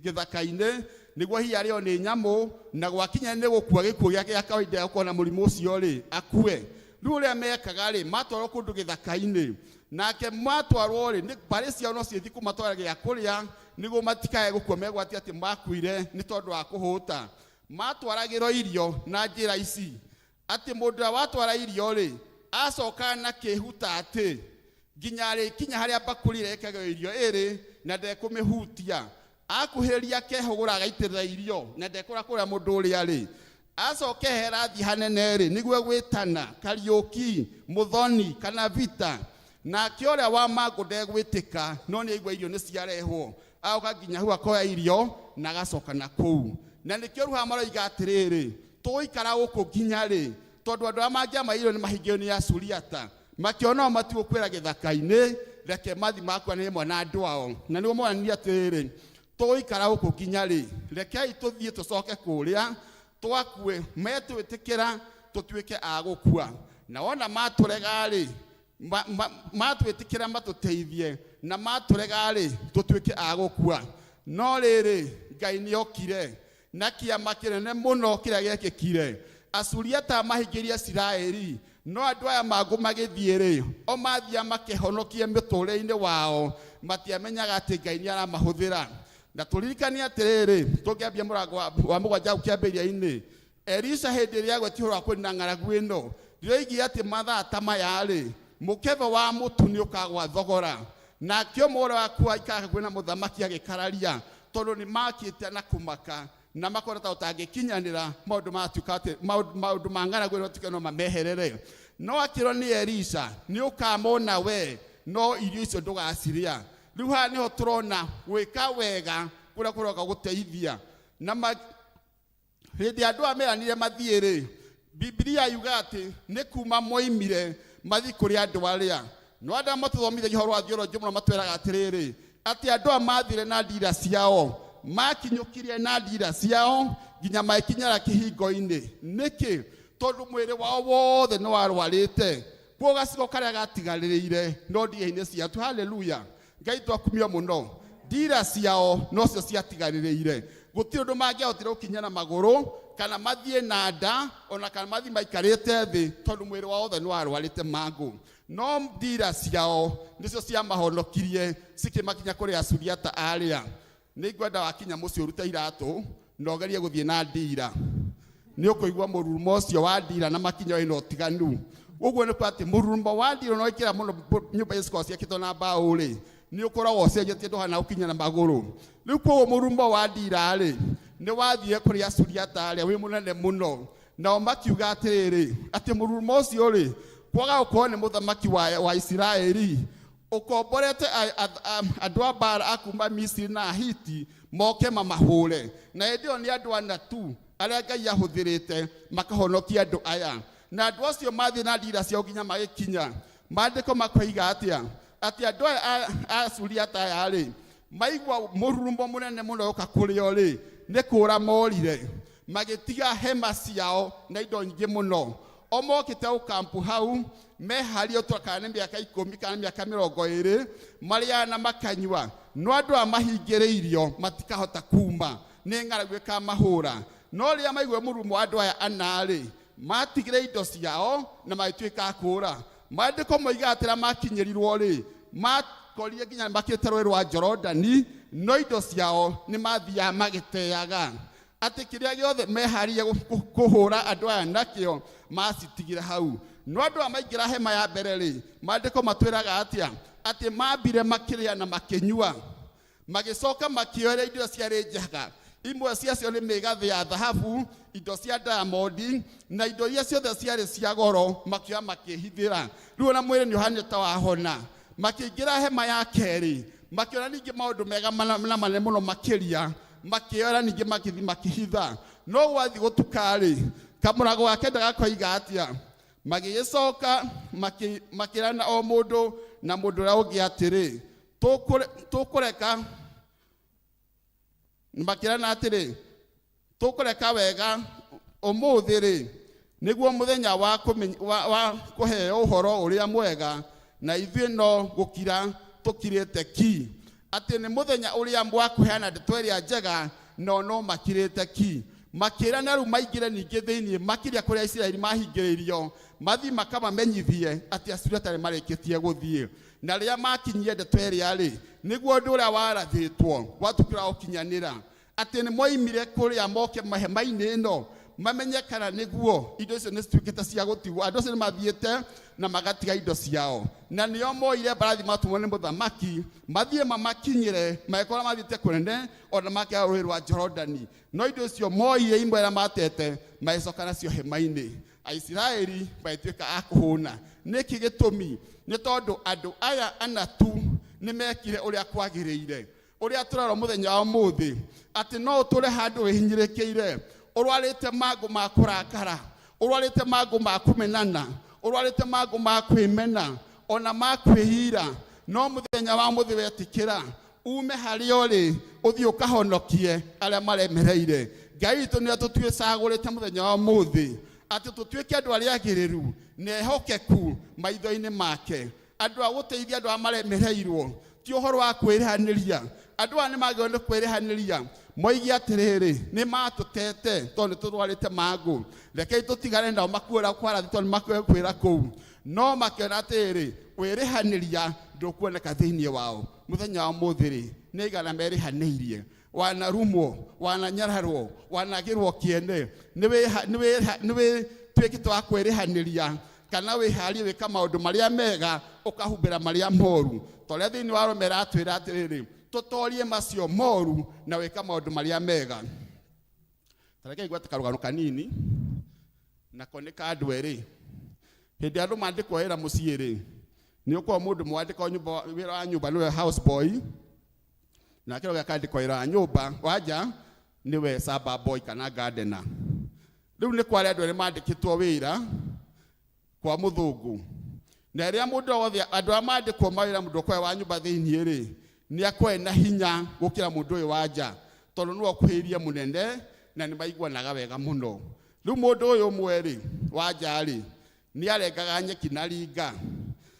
gĩthaka-inĩ nĩguo hihi arĩo nĩ nyamũ, na gwakinya nĩ gũkua gĩkuũ gĩake gĩa kawaida gĩa gũkorwo na mũrimũ ũcio rĩ, akue. Rĩu ũrĩa mekaga rĩ, matwarwo kũndũ gĩthaka-inĩ, nake matwarwo rĩ, nĩ mbarĩ ciao no cithiĩ kũmatwara gĩa kũrĩa nĩguo matikae gũkua megwatia atĩ makuire nĩ tondũ wa kũhũta. Matwaragĩrwo irio na njĩra ici, atĩ mũndũ ũrĩa watwara irio rĩ, acokaga na kĩhuta atĩ nginya arĩkinya harĩa mbakũri ĩrekagĩrwo irio ĩrĩ na ndekũmĩhutia. Akuhĩrĩria akehũgũra agaitĩrĩra irio na ndekũra kũrĩa mũndũ ũrĩa rĩ. Acoke herathi hanene rĩ, nĩguo gwĩtana Kariũki, Mũthoni kana Vita. Nake ũrĩa wa mangũ ndegwĩtĩka, no nĩ aigua irio nĩ ciarehwo. Agoka nginya hau akoya irio na agacoka na kũu. Na nĩkĩo rĩu haha maroiga atĩrĩrĩ, tũgũikara gũkũ nginya rĩ? Tondũ andũ arĩa mangĩama irio nĩ mahingĩrio nĩ Asuriata. Makĩona o matigũkwĩra gĩthaka-inĩ, reke mathi makuanĩre hamwe na andũ ao. Na nĩguo monanie atĩrĩrĩ, tũgũikara gũkũ nginya rĩ? Rekei tũthiĩ tũcoke kũrĩa twakue, metwĩtĩkĩra tũtuĩke a gũkua. Na wona matũrega rĩ, matwĩtĩkĩra matũteithie, na matũrega rĩ, tũtuĩke a gũkua. No rĩrĩ, Ngai nĩokire na kĩama kĩnene mũno kĩrĩa gĩekĩkire. Asuriata mahingĩrie Isiraeli no andũ aya mangũ magĩthiĩ rĩ o mathiaga makĩhonokie mĩtũrĩre-inĩ wao matiamenyaga atĩ Ngai nĩ aramahũthĩra. Na tũririkanie atĩrĩrĩ, tũngĩambia mũrango wa 7 hau kĩambĩrĩria-inĩ, Elisha hĩndĩ ĩrĩa agwetie ũhoro wa kũnina ng'aragu ĩno ndĩroigire atĩ mathaa ta maya rĩ mũkebe wa mũtu nĩ ũkagwa thogora. Nake ũmwe ũrĩa wakua aikaraga hakuhĩ na mũthamaki agĩkararia tondũ nĩ makĩte na kũmaka na makona ta ũtangĩkinyanĩra maũndũ matuĩka atĩ maũndũ ma ng'aragu ĩno matuĩke no mameherere. No akĩrwo nĩ Elisha nĩ ũkamona we no irio icio ndũgacirĩa. Rĩu haha nĩho tũrona gwĩka wega kũrĩa kũroka gũteithia. Na hĩndĩ andũ aya meranire mathiĩ rĩ, Bibilia yugaga atĩ nĩ kuma moimire mathiĩ kũrĩ andũ arĩa. No andũ arĩa matũthomithagia ũhoro wa theology mũno matwĩraga atĩrĩrĩ, atĩ andũ aya mathire na ndira ciao, makinyũkirie na ndira ciao nginya magĩkinyara kĩhingo-inĩ. Nĩkĩ? Tondũ mwĩrĩ wao wothe nĩ warwarĩte. Kuo gacigo karĩa gatigarĩrĩire no ndira-inĩ ciao. Haleluya. Ngai twakumio mũno. Ndira ciao nocio ciatigarĩrĩire. Gũtirĩ ũndũ mangĩahotire gũkinya na magũrũ kana mathiĩ na nda ona kana mathiĩ maikarĩte thĩ tondũ mwĩrĩ wao wothe nĩ warwarĩte mangũ. No ndira ciao nĩcio ciamahonokirie cikĩmakinya kũrĩ Asuriata arĩa. Nĩ ngwenda wakinya mũciĩ ũrute iratũ na ũgerie gũthiĩ na ndira. Nĩ ũkũigua mũrurumo ũcio wa ndira na makinya wĩna ũtiganu. Ũguo nĩ kuga atĩ mũrurumo wa ndira no ĩkĩra mũno nyũmba icio cikoragwo ciakĩtwo na mbaũ rĩ, nĩ ũkoragwo ũcenjetie ndũhana gũkinya na magũrũ. Rĩu koguo mũrurumo wa ndira rĩ, nĩ wathire kũrĩ Asuriata arĩa wĩ mũnene mũno. Nao makiuga atĩrĩrĩ, atĩ mũrurumo ũcio rĩ, kwaga gũkorwo nĩ mũthamaki wa Isiraeli, ũkomborete andũ a mbaara a kuma Misiri na Ahiti moke mamahũre. Na hĩndĩ ĩyo nĩ andũ ana tu arĩa Ngai ahũthĩrĩte makahonokia andũ aya. Na andũ acio mathiĩ na ndira ciao nginya magĩkinya. Maandĩko makoiga atĩa? Atĩ andũ aya a Suriata aya rĩ, maigua mũrurumo mũnene mũno ũka kũrĩ o rĩ, nĩ kũũra morire. Magĩtiga hema ciao na indo nyingĩ mũno. O mokĩte gũkampu hau, mehario twa kana nĩ mĩaka 10 kana mĩaka 20, marĩaga na makanyua. No andũ aya mahingĩrĩirio matikahota kuma, nĩ ng'aragu ĩkamahũra. No rĩrĩa maigua mũrurumo wa andũ aya ana rĩ, matigire indo ciao na magĩtuĩka a kũũra. Maandĩko moigaga atĩ rĩrĩa makinyĩrirwo rĩ, makorire nginya makĩte rũũĩ rwa Jorodani, no indo ciao nĩ mathiaga magĩteaga. Atĩ kĩrĩa gĩothe meharĩirie kũhũra andũ aya nakĩo macitigire hau. No andũ aya maingĩra hema ya mbere rĩ, maandĩko matwĩraga atĩa? Atĩ mambire makĩrĩa na makĩnyua, magĩcoka makĩoera indo ciarĩ njega. Imwe ciacio nĩ mĩgathĩ ya thahabu, indo cia diamond na indo iria ciothe ciarĩ cia goro, makĩoya makĩhithĩra. Rĩu ona mwĩrĩ nĩ ũhana ta wahona. Makĩingĩra hema ya kerĩ, makĩona ningĩ maũndũ mega na manene mũno makĩria, makĩoera ningĩ makĩthiĩ makĩhitha. No gwathiĩ gũtuka rĩ, kamũrango ga kenda gakoiga atĩa? Magĩgĩcoka makĩrana o mũndũ na mũndũ ũrĩa ũngĩ atĩrĩ, tũkũreka, makĩrana atĩrĩ, tũkũreka wega ũmũthĩ rĩ, nĩguo mũthenya wa kũheo ũhoro ũrĩa mwega, na ithuĩ no gũkira tũkirĩte ki. Atĩ nĩ mũthenya ũrĩa wa kũheana ndeto ĩrĩa njega, no no makirĩte ki. Makĩrana rĩu maingĩre ningĩ thĩinĩ, makĩria kũrĩa Isiraeli mahingĩrĩirio, mathiĩ makamamenyithie atĩ Asuriata nĩ marĩkĩtie gũthiĩ. Na rĩrĩa makinyire ndeto ĩrĩa rĩ, nĩguo ũndũ ũrĩa warathĩtwo watuĩkire wa gũkinyanĩra, atĩ nĩ moimire kũrĩa moke mahema-inĩ ĩno, mamenye kana nĩguo indo icio nĩ cituĩkĩte cia gũtigwo. Andũ acio nĩ mathiĩte na magatiga indo ciao, na nĩo moire mbarathi matũmwo nĩ mũthamaki mathiĩ mamakinyĩre, magĩkorwo mathiĩte kũnene ona makĩra rũũĩ rwa Jorodani. No indo icio moire imwe arĩa matete magĩcoka nacio hema-inĩ. Aisiraeli magĩtuĩka a kũhũna. Nĩkĩ gĩtũmi? Nĩ tondũ andũ aya ana tu nĩ mekire ũrĩa kwagĩrĩire. Ũrĩa tũrarora mũthenya wa ũmũthĩ, atĩ no ũtũre handũ wĩhinyĩrĩkĩire, ũrwarĩte mangũ ma kũrakara, ũrwarĩte mangũ ma kũmenana, ũrwarĩte mangũ ma kwĩmena, ona ma kwĩira, no mũthenya wa ũmũthĩ wetĩkĩra ume harĩa ũrĩ ũthiĩ ũkahonokie arĩa maremereire. Ngai witũ nĩ atũtuĩcagũrĩte mũthenya wa ũmũthĩ atĩ tũtuĩke andũ arĩa agĩrĩru na ehokeku maitho-inĩ make, andũ a gũteithia andũ arĩa maremereirwo. Ti ũhoro wa kwĩrĩhanĩria. Andũ aya nĩ magĩrĩirwo nĩ kwĩrĩhanĩria. Moige atĩrĩrĩ, nĩ matũtete tondũ nĩ tũrwarĩte mangũ, rekei tũtigane nao makuĩra kwarathi tondũ nĩ makwĩra kũu. No makĩona atĩrĩrĩ, wĩrĩhanĩria ndũkuoneka thĩinĩ wao. Mũthenya wa mũthĩ rĩ, nĩ aigana merĩhanĩirie? Wanarumwo, wananyararwo, wanagĩrwo kĩene, nĩ wĩtuĩkĩte wa kwĩrĩhanĩria kana wĩharie wĩka maũndũ marĩa mega ũkahumbĩra marĩa moru, ta ũrĩa thĩinĩ wa Roma ĩratwĩra atĩrĩrĩ, tũtorie macio moru na wĩka maũndũ marĩa mega. Ta reke ngwete karũgano kanini, nako nĩ ka andũ erĩ. Hĩndĩ andũ mandĩkwo wĩra mũciĩ rĩ, nĩ ũkorwo mũndũ mwandĩkwo nyũmba wĩra wa nyũmba nĩwe house boy, nake ũrĩa akandĩkwo wĩra wa nyũmba wa nja nĩwe samba boy kana gardener. Rĩu nĩ kwarĩ andũ erĩ mandĩkĩtwo wĩra kwa mũthũngũ, na rĩrĩa mũndũ wothe andũ arĩa mandĩkwo mawĩra mũndũ ũkorwo wa nyũmba thĩinĩ rĩ, nĩ akorwo na hinya gũkĩra mũndũ ũyũ wa nja, tondũ nĩwe ũkuhĩrĩirie mũnene na nĩ maiguanaga wega mũno. Rĩu mũndũ ũyũ ũmwe rĩ wa nja rĩ, nĩ arengaga nyeki na ringa,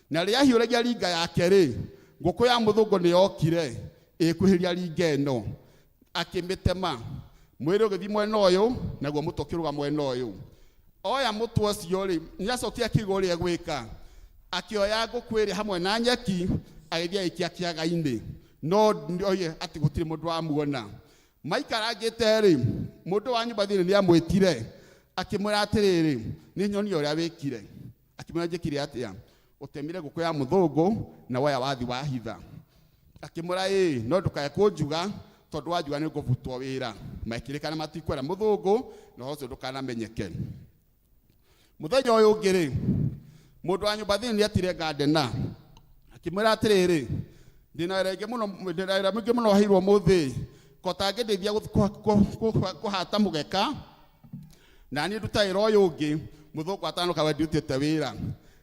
na rĩrĩa ahiũragia ringa yake rĩ, ngũkũ ya mũthũngũ nĩ yokire ĩkuhĩrĩria ringa ĩno, akĩmĩtema, mwĩrĩ ũgĩthiĩ mwena ũyũ naguo mũtwe ũkĩrũga mwena ũyũ. Oya mũtwe ũcio rĩ, nĩ acokire akiuga ũrĩa egwĩka, akĩoya ngũkũ ĩrĩa hamwe na nyeki agĩthiĩ agĩikia kĩaga-inĩ, no oige atĩ gũtirĩ mũndũ wamuona. Maikarangĩte rĩ, mũndũ wa nyũmba thĩinĩ nĩ amwĩtire akĩmwĩra atĩrĩrĩ, nĩ nyoni ũrĩa wĩkire. Akĩmwĩra njĩkire atĩa? Ũtemire ngũkũ ya mũthũngũ na woya wathi wa hitha. Akĩmwĩra ĩĩ, no ndũkae kũnjuga tondũ wanjuga nĩ ngũbutwo wĩra. Mekĩrĩkana matikwenda mũthũngũ na ũhoro ũcio ndũkanamenyeke. Mũthenya ũyũ ũngĩ rĩ, mũndũ wa nyũmba thĩinĩ nĩ etire gardener akĩmwĩra atĩrĩrĩ, ndĩna wĩra aingĩ mũno, ndĩna wĩra mũingĩ mũno waheirwo mũthĩ, ko tangĩndeithia kũhata mũgeka na niĩ nduta wĩra ũyũ ũngĩ, mũthũngũ atanoka we ndirutĩte wĩra.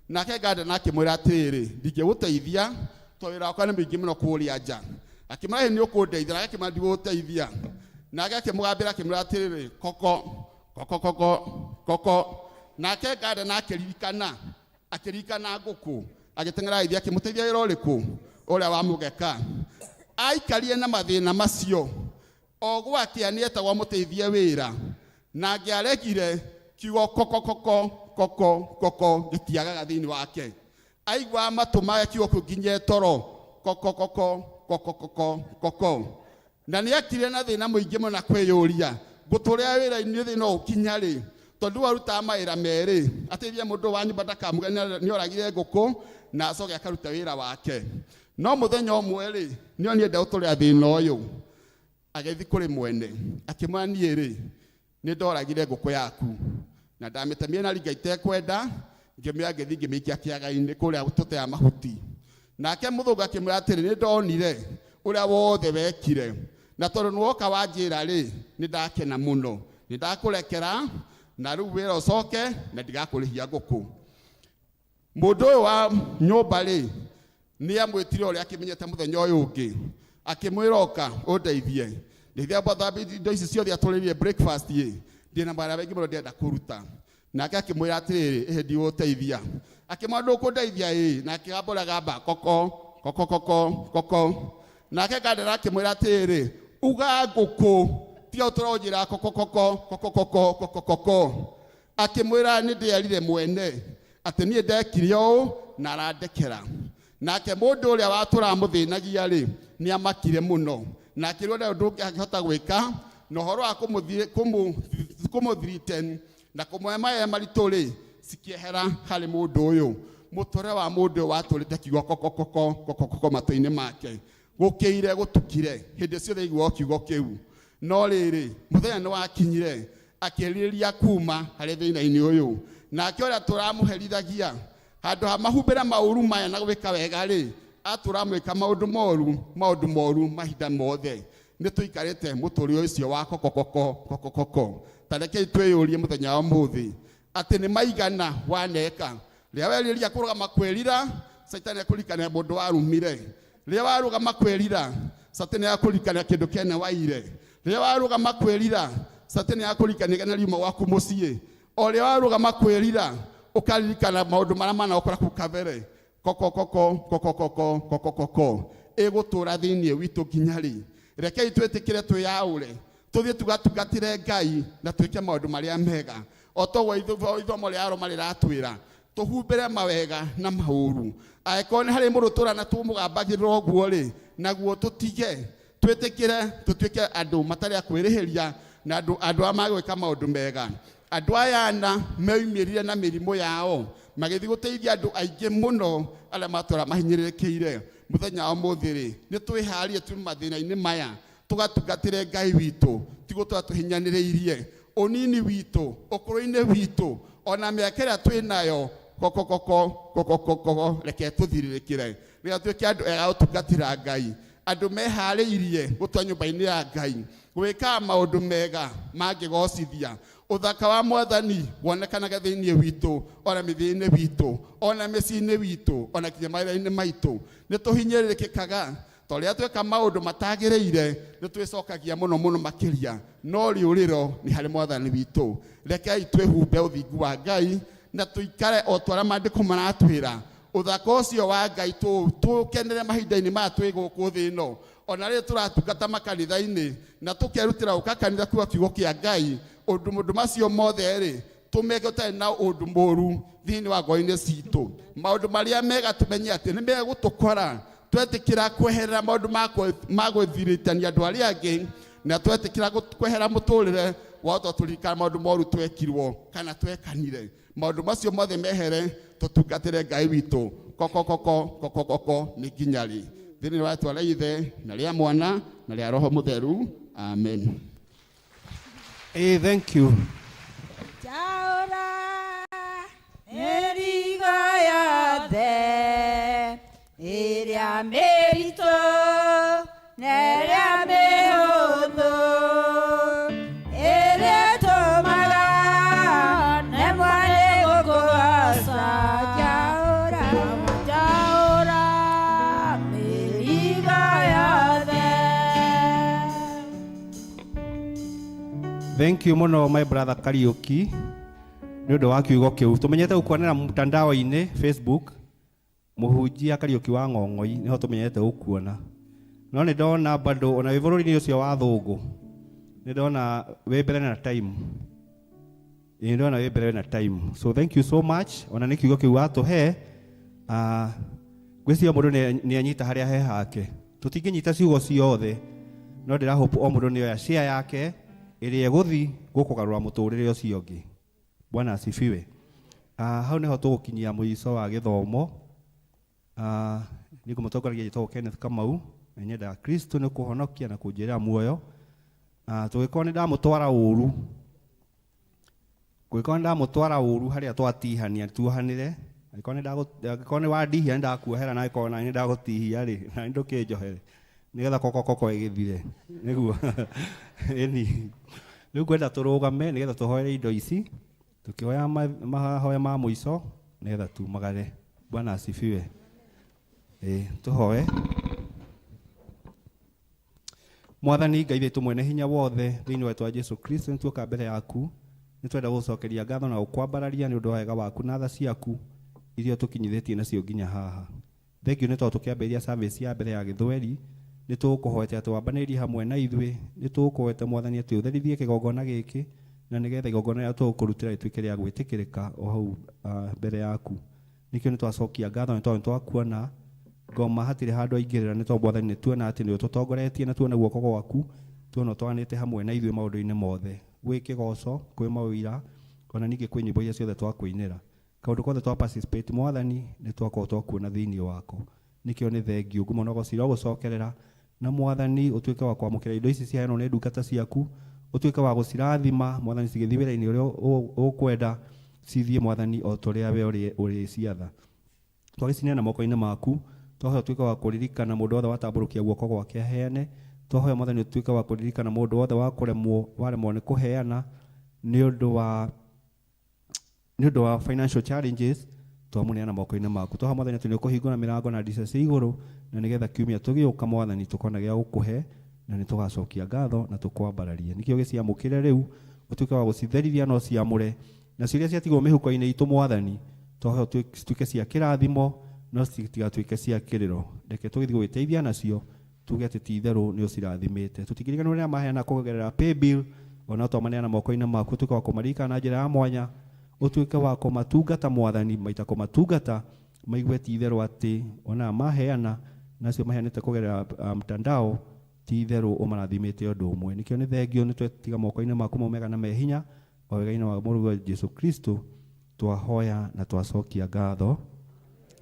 Nake gardener akĩmwĩra atĩrĩrĩ, ndingĩgũteithia tondũ wĩra wakwa nĩ mũingĩ mũno kũrĩa nja. Akĩmwĩra ĩ nĩ ũkũndeithia, nake akĩmwĩra ndigũgũteithia. Nake akĩmũgambĩra akĩmwĩra atĩrĩrĩ, koko koko koko koko. Nake gardener akĩririkana, akĩririkana ngũkũ, agĩteng'era agĩthiĩ akĩmũteithia wĩra ũrĩkũ? Ũrĩa wa mũgeka. Aikarire na mathĩna macio o gwakĩa nĩ etagwo amũteithie wĩra, na angĩaregire kiugo koko koko koko koko gĩtiagaga thĩinĩ wake. Aiguaga matũ make kiugo kĩu nginya toro koko koko koko koko koko. Na nĩ akire na thĩna mũingĩ mũno na kwĩyũria, ngũtũrĩa wĩra-inĩ thĩna ũkinya rĩ, tondũ arutaga mawĩra merĩ, ateithie mũndũ wa nyũmba ndakamuge nĩ oragire ngũkũ na acoke akaruta wĩra wake. No mũthenya ũmwe rĩ, nĩ onire ndegũtũrĩa thĩna ũyũ, agĩthiĩ kũrĩ mwene akĩmwĩra, niĩ rĩ nĩ ndoragire ngũkũ yaku na ndamĩtemire na ringa itekwenda, ngĩmĩoya ngĩthiĩ ngĩmĩikia kĩaga-inĩ kũrĩa tũteaga mahuti. Nake mũthũngũ akĩmwĩra atĩrĩ, nĩ ndonire ũrĩa wothe wekire, na tondũ nĩwoka wanjĩra rĩ, nĩ ndakena mũno, nĩ ndakũrekera na rĩu wĩra ũcoke na ndigakũrĩhia ngũkũ. Mũndũ ũyũ wa nyũmba rĩ, nĩ amwĩtire ũrĩa akĩmenyete mũthenya ũyũ ũngĩ, akĩmwĩra oka ũndeithie, ndeithia gũthambia indo ici ciothe atũrĩrie breakfast ĩ, ndĩna mawĩra maingĩ mũno ndĩrenda kũruta. Nake akĩmwĩra atĩrĩrĩ, ĩhĩ ndigũgũteithia. Akĩmwĩra ndũkũndeithia ĩ, na akĩgamba ũrĩa gamba koko koko koko koko. Nake gardener akĩmwĩra atĩrĩrĩ, uga ngũkũ, tiga ũtũra ũnjĩra koko koko koko koko koko koko. Akĩmwĩra nĩ ndĩerire mwene atĩ niĩ ndekire ũũ na arandekera. Nake mũndũ ũrĩa watũraga mũthĩnagia rĩ, nĩ amakire mũno na akĩrwo ndarĩ ũndũ ũngĩ angĩhota gwĩka, na ũhoro wa kũmũthiriten na kũmũhe mawĩra maritũ rĩ, cikĩehera harĩ mũndũ ũyũ. Mũtũrĩre wa mũndũ ũyũ watũrĩte kiugo koko koko koko koko matũ-inĩ make, gũkĩire gũtukire hĩndĩ ciothe aiguaga kiugo kĩu. No rĩrĩ, mũthenya nĩ wakinyire akĩrirĩria kuma harĩ thĩna-inĩ ũyũ, nake ũrĩa tũramũherithagia handũ ha mahumbĩre maũru maya na gwĩka wega rĩ, atũramwĩka maũndũ moru, maũndũ moru mahinda mothe. Nĩ tũikarĩte mũtũrĩre ũcio wa koko koko koko koko. Ta rekei twĩyũrie mũthenya wa ũmũthĩ atĩ nĩ maigana waneka. Rĩrĩa werirĩria kũrũgama kwĩrira, Caitani akũririkania mũndũ warumire. Rĩrĩa warũgama kwĩrira, Caitani akũririkania kĩndũ kĩene waire. Rĩrĩa warũgama kwĩrira, Caitani akũririkania igana riuma gwaku mũciĩ. O rĩrĩa warũgama kwĩrira, ũkaririkana maũndũ marĩa managũkora kũu kabere. Koko koko koko koko koko koko. Ĩgũtũra thĩinĩ witũ nginya rĩ? Rekei twĩtĩkĩre twĩyaũre, tũthiĩ tũgatungatĩre Ngai na twĩke maũndũ marĩa mega. O toguo ithomo rĩa Aroma rĩratwĩra, tũhumbĩre mawega na maũru. Angĩkorwo nĩ harĩ mũndũ tũra na tũmũgambagĩrĩra ũguo rĩ, naguo tũtige, twĩtĩkĩre tũtuĩke andũ matarĩ a kwĩrĩhĩria na andũ arĩa magwĩka maũndũ mega. Andũ aya ana meumĩrire na mĩrimũ yao, magĩthiĩ gũteithia andũ aingĩ mũno arĩa matũra mahinyĩrĩrĩkĩire. Mũthenya wa ũmũthĩ rĩ, nĩ twĩharĩrie tume mathĩna-inĩ maya, tũgatungatĩre Ngai witũ, ti gũtũra tũhinyanĩrĩirie. Ũnini witũ, ũkũrũ-inĩ witũ, ona mĩaka ĩrĩa twĩ nayo, kokokoko, kokokoko, reke tũthirĩrĩkĩre. Rĩrĩa tuĩke andũ ega gũtungatĩra Ngai, andũ meharĩirie gũtua nyũmba-inĩ ya Ngai, gwĩkaga maũndũ mega mangĩgocithia. Ũthaka wa Mwathani wonekanaga thĩinĩ witũ, ona mĩthiĩ-inĩ witũ, ona mĩciĩ-inĩ witũ, ona nginya mawĩra-inĩ maitũ. Nĩ tũhinyĩrĩrĩkaga tondũ rĩrĩa tweka maũndũ matagĩrĩire, nĩ twĩcokagia mũno mũno makĩria. No rĩũrĩro nĩ harĩ Mwathani witũ. Rekei twĩhumbe ũthingu wa Ngai na tũikare o ta ũrĩa maandĩko maratwĩra. Ũthaka ũcio wa Ngai tũkenere mahinda-inĩ maya twĩ gũkũ thĩ ĩno. Ona rĩrĩa tũratungata makanitha-inĩ na tũkerutĩra gũka kanitha kuga kiugo kĩa Ngai, ũndũ maũndũ macio mothe rĩ, tũmeke ũtarĩ na ũndũ mũũru thĩinĩ wa ngoro-inĩ citũ. Maũndũ marĩa mega tũmenye atĩ nĩ megũtũkora twetĩkĩra kweherera maũndũ ma gwĩthirĩtania andũ arĩa angĩ, na twetĩkĩra kwehera mũtũrĩre wa ũtwa tũririkana maũndũ moru twekirwo kana twekanire. Maũndũ macio mothe mehere, tũtungatĩre Ngai witũ. Kokokoko, kokokoko, nĩ nginya rĩ? Thĩinĩ wa rĩĩtwa rĩa Ithe na rĩa Mwana na rĩa Roho Mũtheru. Amen. Hey, thank you. Chaura mĩrigo yothe ĩrĩa mĩritũ na ĩrĩa mĩhũthũ, ĩrĩa ĩtũmaga nemwo nĩ gũkũgoca. Chaura, chaura mĩrigo yothe. Thank you mũno my brother Kariuki nĩ ũndũ wa kiugo kĩu. Tũmenyete gũkuonera mtandao-inĩ Facebook, mũhunjia Kariuki wa Ng'ong'oi nĩho tũmenyete gũkuona. No nĩ ndona bado ona wĩ bũrũri-inĩ ũcio wa thũngũ, nĩ ndona wĩ mbere na time. Nĩ ndona wĩ mbere na time. So thank you so much ona nĩ kiugo kĩu watũhe. Ngwĩciria mũndũ nĩ anyita harĩa he hake. Tũtingĩnyita ciugo ciothe, no ndĩra hope o mũndũ nĩ oya share yake ĩrĩa ĩgũthi gũkũgarũra mũtũrĩre ũcio ũngĩ. Bwana asifiwe. Hau nĩho tũgũkinyia mũico wa gĩthomo. Nĩ ngũmũtongoragia njĩtagwo Kenneth Kamau, na nyendaga Kristo nĩ kũhonokia na kũnjĩrĩra muoyo. Tũgĩkorwo nĩ ndamũtwara ũru, kũngĩkorwo nĩ ndamũtwara ũru harĩa twatihania tuohanĩre, angĩkorwo nĩ wandihia nĩ ndakuohera, na angĩkorwo nani nĩ ndagũtihia rĩ, na nĩ ndũkĩnjohere nĩgetha kokokoko ĩgĩthire nĩguo. Ĩni rĩu ngwenda tũrũgame nĩgetha tũhoere indo ici, tũkĩhoya mahoya ma mũico nĩgetha tumagare. Bwana asifiwe. Tũhoe. Mwathani Ngai witũ mwene hinya wothe, thĩinĩ wa rĩĩtwa Jesu Kristo nĩtuoka mbere yaku, nĩtwenda gũgũcokeria ngatho na gũkwambararia nĩ ũndũ wa wega waku na tha ciaku iria ũtũkinyithĩtie nacio nginya haha. Thank you nĩ tondũ tũkĩambĩrĩria service ya mbere ya gĩthweri, nĩ tũgũkũhoete atĩ wambanĩrie hamwe na ithuĩ, nĩ tũgũkũhoete Mwathani atĩ ũtherithie kĩgongona gĩkĩ, na nĩgetha igongona rĩrĩa tũgũkũrutĩra rĩtuĩke rĩa gwĩtĩkĩrĩka o hau mbere yaku. Nĩkĩo nĩ twacokia ngatho nĩ tondũ nĩ twakuona ngoma hatirĩ handũ aingĩrĩra, nĩ tondũ Mwathani nĩ tuona atĩ nĩ ũtũtongoretie na tuona guoko gwaku, tuona ũtwaranĩte hamwe na ithuĩ maũndũ-inĩ mothe, gwĩ kĩgoco, kwĩ mawĩra, ona ningĩ kwĩ nyĩmbo iria ciothe twakũinĩra. Kaũndũ kothe twa participate Mwathani nĩ twakorwo twakuona thĩinĩ wako. Nĩkĩo nĩ thengiũ ngumo na ũgoci irogũcokerera, na Mwathani ũtuĩke wa kwamũkĩra indo ici ciaheanwo nĩ ndungata ciaku, ũtuĩke wa gũcirathima Mwathani cigĩthiĩ wĩra-inĩ ũrĩa ũkwenda cithiĩ Mwathani o ta ũrĩa we ũrĩciatha. Twagĩcineana moko-inĩ maku, twahoya ũtuĩke wa kũririkana mũndũ wothe watambũrũkia guoko gwake aheane, twahoya Mwathani ũtuĩke wa kũririkana mũndũ wothe wakũremwo, waremwo nĩ kũheana nĩ ũndũ wa financial challenges, twamũneana moko-inĩ maku. Twahoya Mwathani atĩ nĩ ũkũhingũra mĩrango na ndirica cia igũrũ, na nĩgetha kiumia tũgĩũka Mwathani tũkona gĩa gũkũhe, na nĩ tũgacokia ngatho na tũkwambararie. Nĩkĩo gĩciamũkĩre rĩu, ũtuĩke wa gũcitherithia na ũciamũre, na ciũria ciatigwo mĩhuko-inĩ itũ Mwathani, twahoya cituĩke cia kĩrathimo, no citigatuĩke cia kĩrĩro. Reke tũgĩthiĩ gũgĩteithia nacio, Tuge atĩ ti itherũ nĩ ũcirathimĩte. Tũtingĩriganĩrwo nĩ arĩa maheana kũgerera paybill, ona twamaneana moko-inĩ maku, ũtuĩke wa kũmaririkana na njĩra ya mwanya, ũtuĩke wa kũmatungata Mwathani, maita kũmatungata, maigue ti itherũ atĩ ona maheana nacio maheanĩte kũgerera mtandao, ti itherũ ũmarathimĩte ũndũ ũmwe. Nĩkĩo nĩ thengio nĩ twetiga moko-inĩ maku mau mega na me hinya, o wega-inĩ wa Mũrũguo Jesu Kristo, twahoya na twacokia ngatho.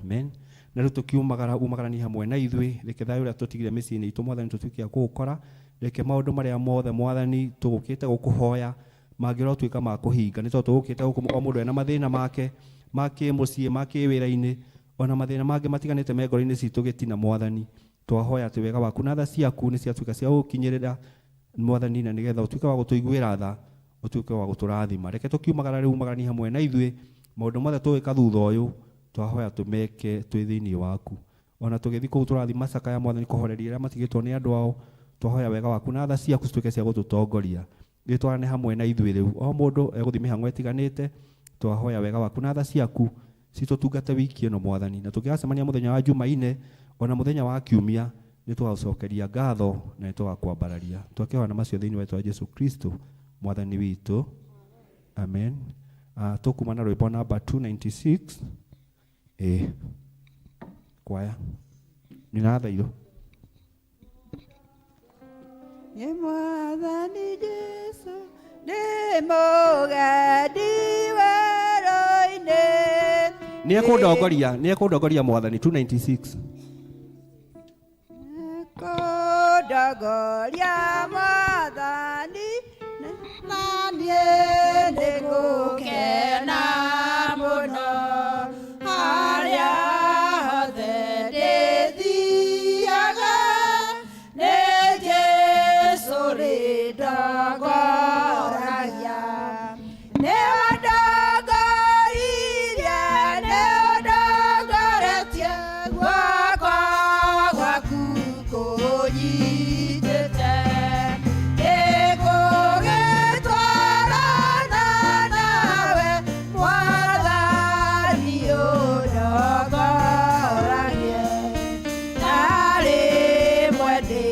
Amen. Na rĩu tũkiumagara, umagarani hamwe na ithuĩ, reke thayũ ũrĩa tũtigire mĩciĩ-inĩ itũ Mwathani tũtuĩke a kũũkora, reke maũndũ marĩa mothe Mwathani tũgũkĩte gũkũhoya mangĩrotuĩka ma kũhinga, nĩ tondũ tũgũkĩte gũkũ o mũndũ ena mathĩna make ma kĩmũciĩ, ma kĩwĩra-inĩ, ona mathĩna mangĩ matiganĩte me ngoro-inĩ citũ gĩtina Mwathani. Twahoya atĩ wega waku na tha ciaku nĩ ciatuĩka cia gũkinyĩrĩra Mwathani, na nĩgetha ũtuĩke wa gũtũiguĩra tha, ũtuĩke wa gũtũrathima. Reke tũkiumagara rĩu, umagarani hamwe na ithuĩ, maũndũ mothe tũgwĩka thutha ũyũ twahoya tũmeke twĩ thĩinĩ waku. Ona tũgĩthiĩ kũu tũrathiĩ macakaya Mwathani kũhoreria arĩa matigĩtwo nĩ andũ ao, twahoya wega waku na tha ciaku cituĩke cia gũtũtongoria. Gĩtwarane hamwe na ithuĩ rĩu, o mũndũ egũthiĩ mĩhang'o ĩtiganĩte, twahoya wega waku na tha ciaku citũtungate wiki ĩno Mwathani, na tũngĩgacemania mũthenya wa Jumaine ona mũthenya wa Kiumia, nĩ tũgagũcokeria ngatho na nĩ tũgakwambararia. Twakĩhoya na macio thĩinĩ wa rĩĩtwa rĩa Jesu Kristo Mwathani witũ. Amen. Tũkuma na rwĩmbo namba 296. Kwaya nĩrathairwo. Nĩ Mwathani Jesu nĩ mũgendi werũ-inĩ. Nĩ ekũndongoria, nĩ ekũndongoria Mwathani. 296. Kũndongoria Mwathani, na niĩ nĩngũkena mũno harĩa hothe ndĩthiaga, nĩ Jesũ rĩndongoragia. Nĩwe ndongoririe, nĩwe ndongoretie, guoko gwaku kũnyitĩte. Nĩngũgĩtwarana nawe, Mwathani ũndongoragie. Na rĩmwe ndĩ